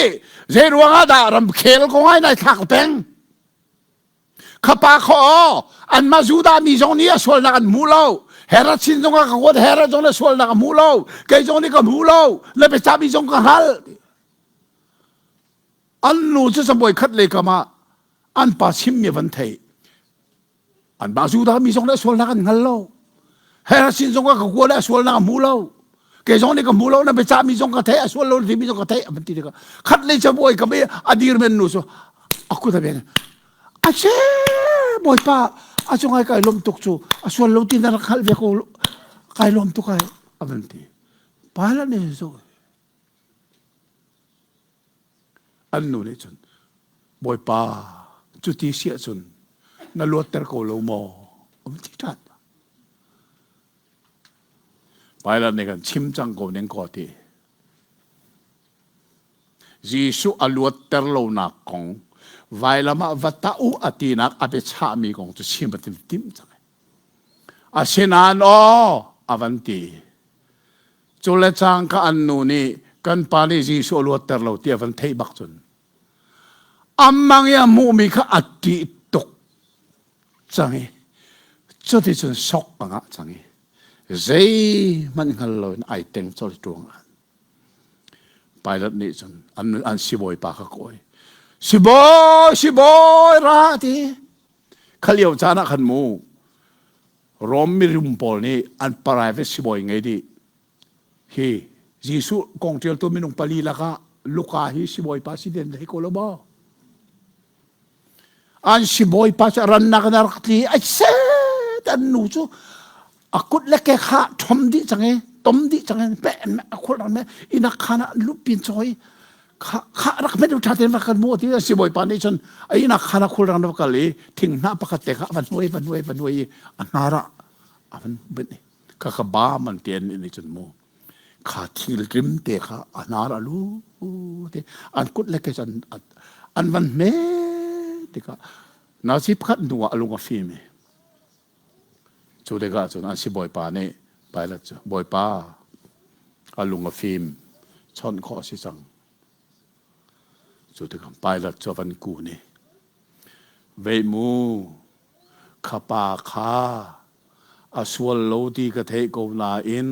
zei ruang ah dah ramkhel kong ai nai thlak peng khapa kho anmah Judah mi zong nih a sualnak an hmu lo. Herod sin zong ah ka kuat Herod zong na sualnak a hmu lo kei zong nih ka hmu lo na biacahmi zong ka hngal an nu cu cabuai khat lei kam ah an pa chimmi van thei an mah Judah mi zong nih sualnak an hngal lo Herod sin zong ah ka kua le a sualnak a hmu lo kei zong nih ka hmu lo na biacahmi zong ka theih a sual lo timi zong ka theih a van ti tikah khat lei cabuai kam i a dir men nu cu a kut a beng a che bawipa a cungai kai lawm tuk cu a sual lo ti na rak hngalh ve ko kai lawm tuk ai a van ti Pilate nih zo An nu nih cun, Bawipa, cuti si ahcun na luatter ko lo maw? A van ti ṭhan. Pilate nih kan chim cang ko ning kaw ti. Jesuh a luatter lonak kong vailam ah va tah u a tinak a biachahmi kong cu chim a tim cang. Asinain aw a van ti. Cu le cangka an nu nih kan pa nih Jesuh a luatter lo ti a van theih bak cun amang i a hmuhmi kha a ṭih tuk cang i cuticun sok a ngah cang i zeihmanh hngal loin ai teng colh ṭuang an. Pilate nih cun an, an sibawipa kha kawi. Sibawi, sibawi ra ti. Kha lio caan ah khan mu Rom mirum pawl nih an private sibawi ngei dih. Hi Jesuh kong ṭialtu minung pali lakah Luka hi sibawipa si den thei ko lo maw? An sibawipa cu rannak in a rak tli ai set an nu cu a kut le ke kha ṭhom dih cang i tom dih cang i pe a khul rak me inak khan ah lupin cawi kha kha rak met ṭha tein rak kan mu ti a sibawipa nih cun a inak khan a khulrang va kal i thinghnah pakhat te kha a van hnuai van hnuai van hnuai i a hnar ah a van bunh i kha kha ba man te an nih cun mu kha thil tlim te kha a hnar a lu te an kut le ke cun an van hme tikah nazi pakhat hnu ah a lung a fim i Cu tikah cun an sibawipa nih Pilat cu, Bawipa, a lung a fim, chawnh khawh a si cang. Cu tikah Pilat cu a van kun i, Veih mu, kha pa kha a sual lo ti ka theih ko nain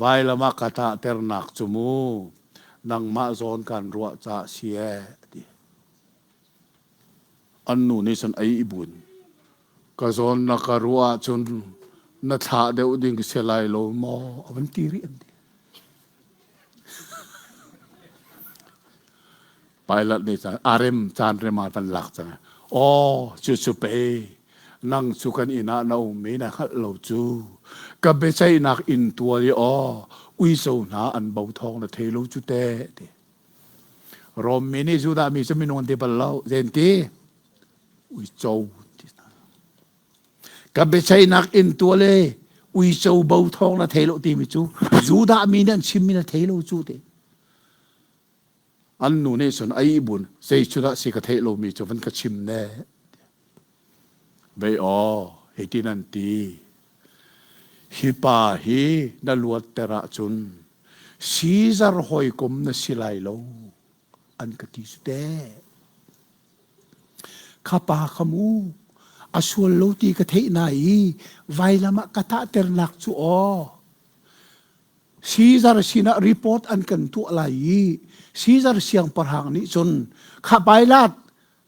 vailam ah ka tahternak cu mu nangmah zawn kan ruah caah si ee, a ti. An nu nih cun a ihbun. Ka zawn na ka ruah ahcun na thlah deuh ding si lai lo maw? A van ti rih an ti. Pilate nih cun a rem caan rem ah van lak cang. Aw, cucu pei nang cu kan inn ah na um i na hngalh lo cu. Ka biaceihnak inn tual i aw uico hna an bo thawng na thei lo cu teh ti. Rom mi nih Judah mi cu minung an ti bal lo. Zein ti? Uico ti hna. Ka biaceihnak inn tual e uico bo thawng na thei lo timi cu Judah mi nih an chimmi na thei lo cu ti. An nu nih cun ai bun zei cu dah si ka theih lomi cu van ka chim ne. Vei aw hitin an ti. Hi pa hi na luatter ahcun Caesar hawikom na si lai lo an ka ti cu teh. Kha pa kha mu a sual lo ti ka theih na i vailam ah ka tahternak cu aw Caesar sinah report an kan tuah lai i Caesar siangpahrang nih cun kha Pilate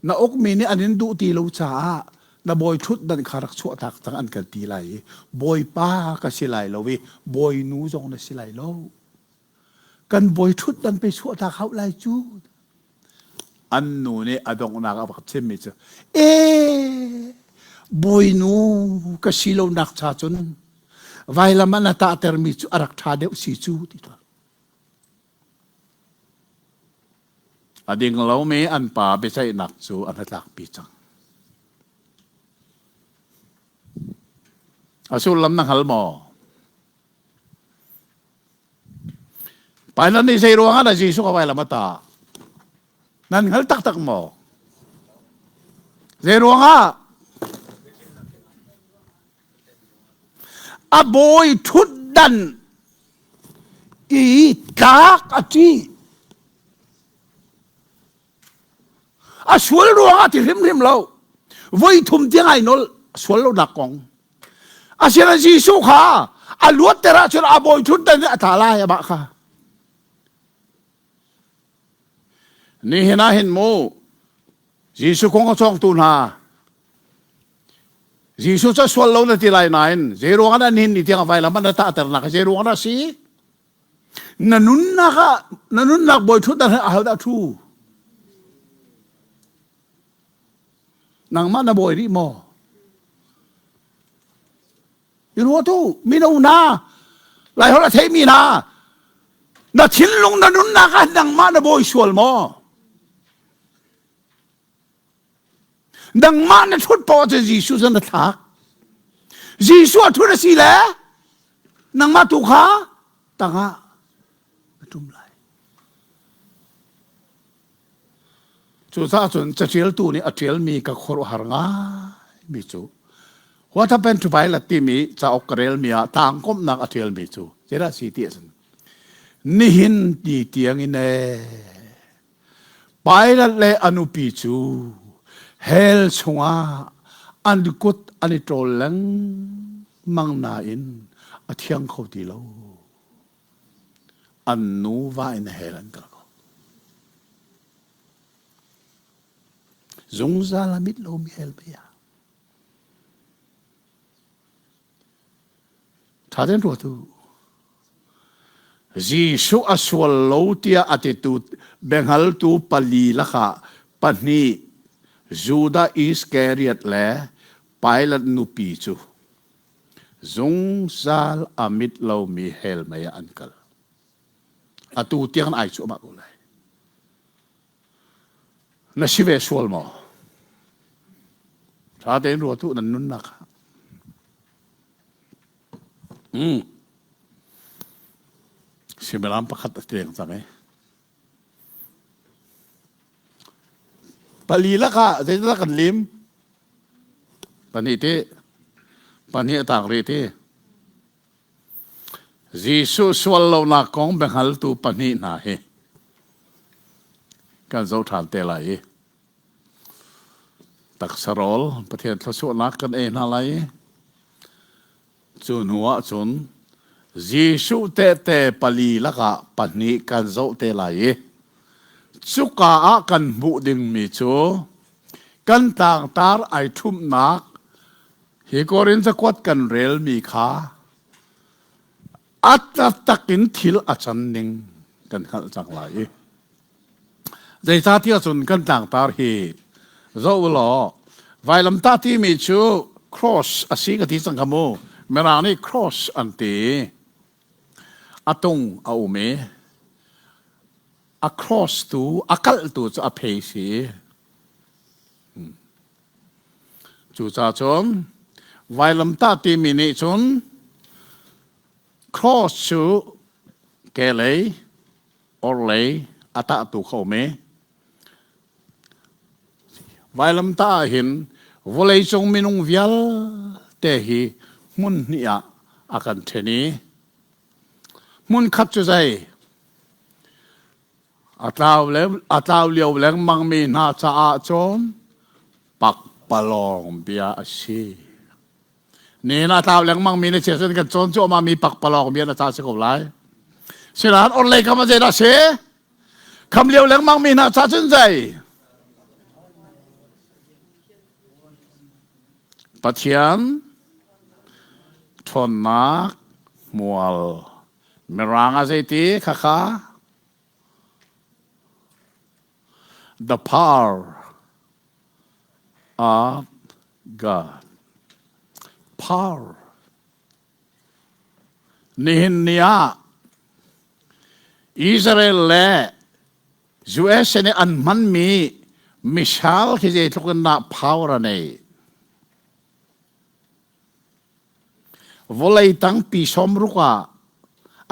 na ukmi nih an in duh ti lo caah na bawi ṭhutdan kha rak chuahtak cang an kan ti lai i bawipa ka si lai lo i bawinu zong na si lai lo kan bawi ṭhutdan pe chuahtak hau lai cu an nu nih a donghnak a rak chimmi cu e bawinu ka si lonak cha cun vailam ah na tahtermi cu a rak ṭha deuh si cu ti tuah A ding lomi an pa biaceihnak cu a hnatlakpi cang. A sullam na hngal maw? Pilate nih zei ruangah dah Jesuh ka vailam a tah? Nan hngal taktak maw? Zei ruangah? A bawi ṭhutdan i tlak a ṭih. A sual ruangah ti hrimhrim lo. Voi thum tiang ai nol sual lonak kong. Asinain Jesuh kha a luatter ahcun a bawi ṭhutdan in a tla lai amah kha. Nihin ah hin mu Jesuh kong a cawngtu hna Jesuh cu sual lo na ti lai nain zei ruang ah nihin ni tiang vailam an tahternak zei ruang ah si? Na nunnak ah na nunnak bawi ṭhutdan ah ahodah ṭhu? Nangmah na bawi rih maw? I ruat u, mino hna, Laiholh a theimi hna, na thinlung na nunnak ah nangmah na bawi sual maw? Nangmah na ṭhut paoh ahcun Jesuh cu na thlak. Jesuh a ṭhut a si le nangmah tu kha tangah na ṭum lai. Cucaah cun caṭialtu nih a ṭialmi ka khuaruahhar ngaimi cu What Happened to Pilate timi cauk ka relmi ah tlangkomhnak a ṭialmi cu zeidah a si ti ahcun nihin ni tiangin ee Pilate le a nupi cu hell chungah an kut an i ṭawl lengmang nain a thiang kho ti lo. An nuva in hell an kal ko. Zungzal a mit lomi hell mei ah. Ṭha tein ruat u. Jesuh a sual lo tiah a titu biahngaltu pali lakah pahnih Judah Iskariot le Pilat nupi cu zungzal a mit lomi hell mei ah an kal. Atu tiang ai cuahmah ko lai. Na si ve sual maw? Ṭha tein ruat u nan nunnak ah. Mm. Suimilam pakhat a leng cang i. Pali lakah zeidah kan lim? Pahnih ti. Pahnih a tang rih ti. Jesuh sual lonak kong biahngaltu pahnih hna hi kan zoh ṭhan te lai i taksa rawl Pathian thluachuahnak kan ei hna lai i cu hnu ah cun Jesuh tehte pali lakah pahnih kan zoh te lai i cuka ah kan hmuh dingmi cu kan tlangtar ai ṭhumhnak Hi Korin cakuat kan relmi kha a taktak in thil a can ning kan hngalh cang lai i zeicahtiah cun kan tlangtar hi zoh u law vailamtah timi cu cross a si ka ti cang kha mu mirang nih cross an ti a tung a um i a cross tu a kalh tu cu a phei si Cucaah cun vailamtah timi nih cun cross cu kehlei orhlei a tahtu kha um i vailamtah ah hin vawleicung minung vialte hi hmun hnih ah a kan ṭhen i hmun khat cu zei A tlau, le, a tlau lio lengmangmi hna caah cun pakpalawng bia a si. Nihin a tlau lengmangmi na chia cun kan cawn cuahmahmi pakpalawng bia na ca si ko lai. Sinain orhlei kam ah zeidah a si? Kham lio lengmangmi hna ca cun zei? Pathian ṭhawnnak hmual Mirang ah zeiti khakha The power of God. Power. Nihin ni ah Israel le USA nih an hmanmi missile khi zeitluk in dah power a nei. Vawlei tangpi sawmruk ah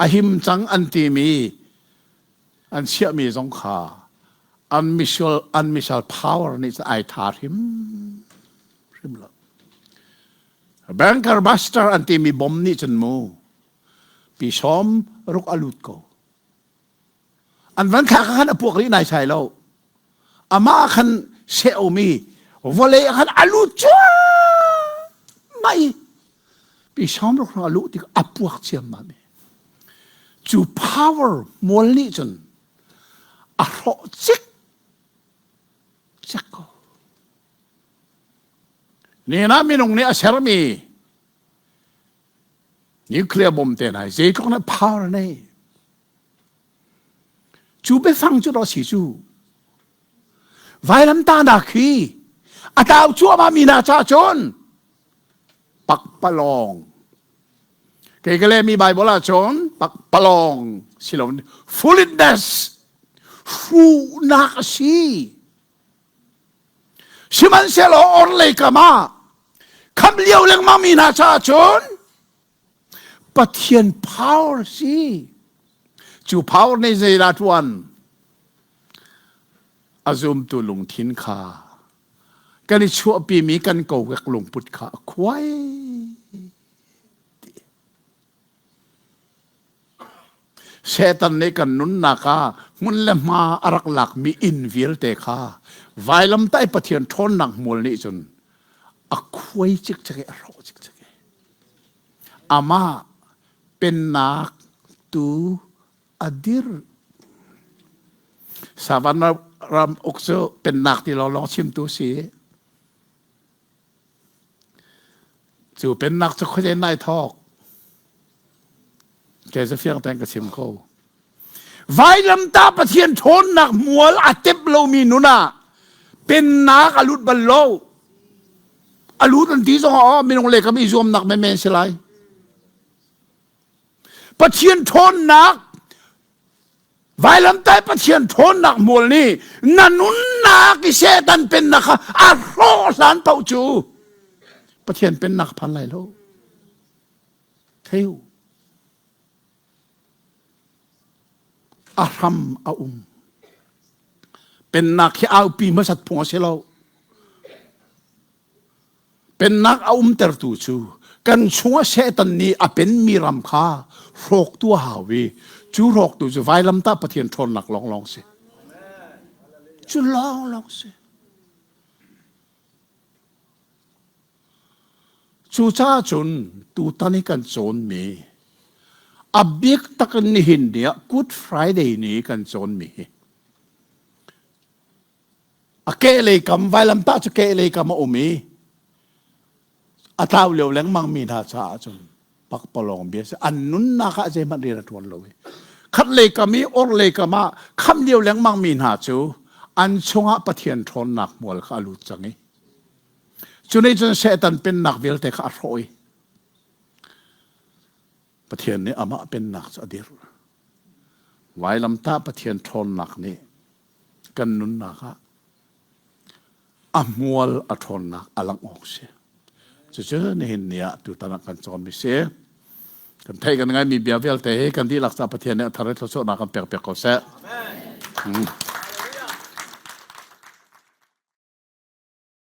a him cang an timi an chiahmi zong kha an missile, an missile power nih cun ai tha hrim hrim lo. Bunker buster an timi bom nih cun mu pi sawm ruk a lut ko. An van thlak ah khan a puak rih nai sai lo. Amah khan seh omi vawlei ah khan a lut cuahmah i. Pi sawmruk hrawng a luh tik a puak ciammam i cu power mual nih cun a hrawh cik cek ko. Nihin ah minung nih a sermi nuclear bomb te hna zeitluk na power nei. Cu biafang cu dawh si cu. Vailamtahnak hi a tlau cuahmah mi hna caah cun pakpalawng. Kei ka lehmi Bible ah cun pakpalawng si lo foolishness hruhnak a si. Sihmanhsehlaw orhlei kam ah khamh lio lengmang mi hna caah cun Pathian power si. Cu power nih zeidah ṭuan? A zumtu lungthin kha kan i chuahpimi kan kokek lungput kha a khuai. Satan nih kan nunnak ah hmun le hma a rak lakmi inn vialte kha vailamtah i Pathian ṭhawnnak hmual nih cun a khuai cikcek i a hrawh cikcek i amah pennak tu a dirh. Savan ram uk cu pennak ti lawnglawng chimtu si. Cu pennak cu khuazei nai thawk. Kei cu fiang tein ka chim ko. Vailamtah Pathian ṭhawnnak mual a tep lomi nun ah pennak a lut bal lo. A lut an ti zong ah minung le kam i zuamnak menmen si lai. Pathian ṭhawnnak Vailamtai Pathian ṭhawnnak hmual nih na nunnak i Satan pennak kha a hrawh hlan paoh cu Pathian pennak phan lai lo. Thei u. A hram a um. Pennak hi aupi hmasat phung a si lo. Pennak a umtertu cu kan chungah Satan nih a penmi ram kha hrawktu a hau i cu hrawktu cu vailamtah Pathian ṭhawnnak lawnglawng si. Cu lawnglawng si. Cucaah cun tutan i kan cawnmi a bik tak in nihin ni ah Good Friday ni kan cawnmi hi A kehlei kam vailamtah cu kehlei kam a um i a tlau lio lengmang mi hna caah cun pakpalawng bia si an nunnak ah zeihmanh rian a ṭuan lo i khatlei kam i orhlei kam ah khamh lio lengmang mi hna cu an chungah Pathian ṭhawnnak hmual kha a lut cang i cu nih cun Satan pennak vialte kha a hrawh i Pathian nih amah pennak cu a dirh. Vailamtah Pathian ṭhawnnak nih kan nunnak ah a hmual a ṭhawnnak a langh awk si. Cucu nihin ni ah tutan ah kan cawnmi si. Kan theih kan ngaimi bia vialte hi kan dihlak ca Pathian nih a thar i thluachuahnak kan pek piak ko seh. Amen.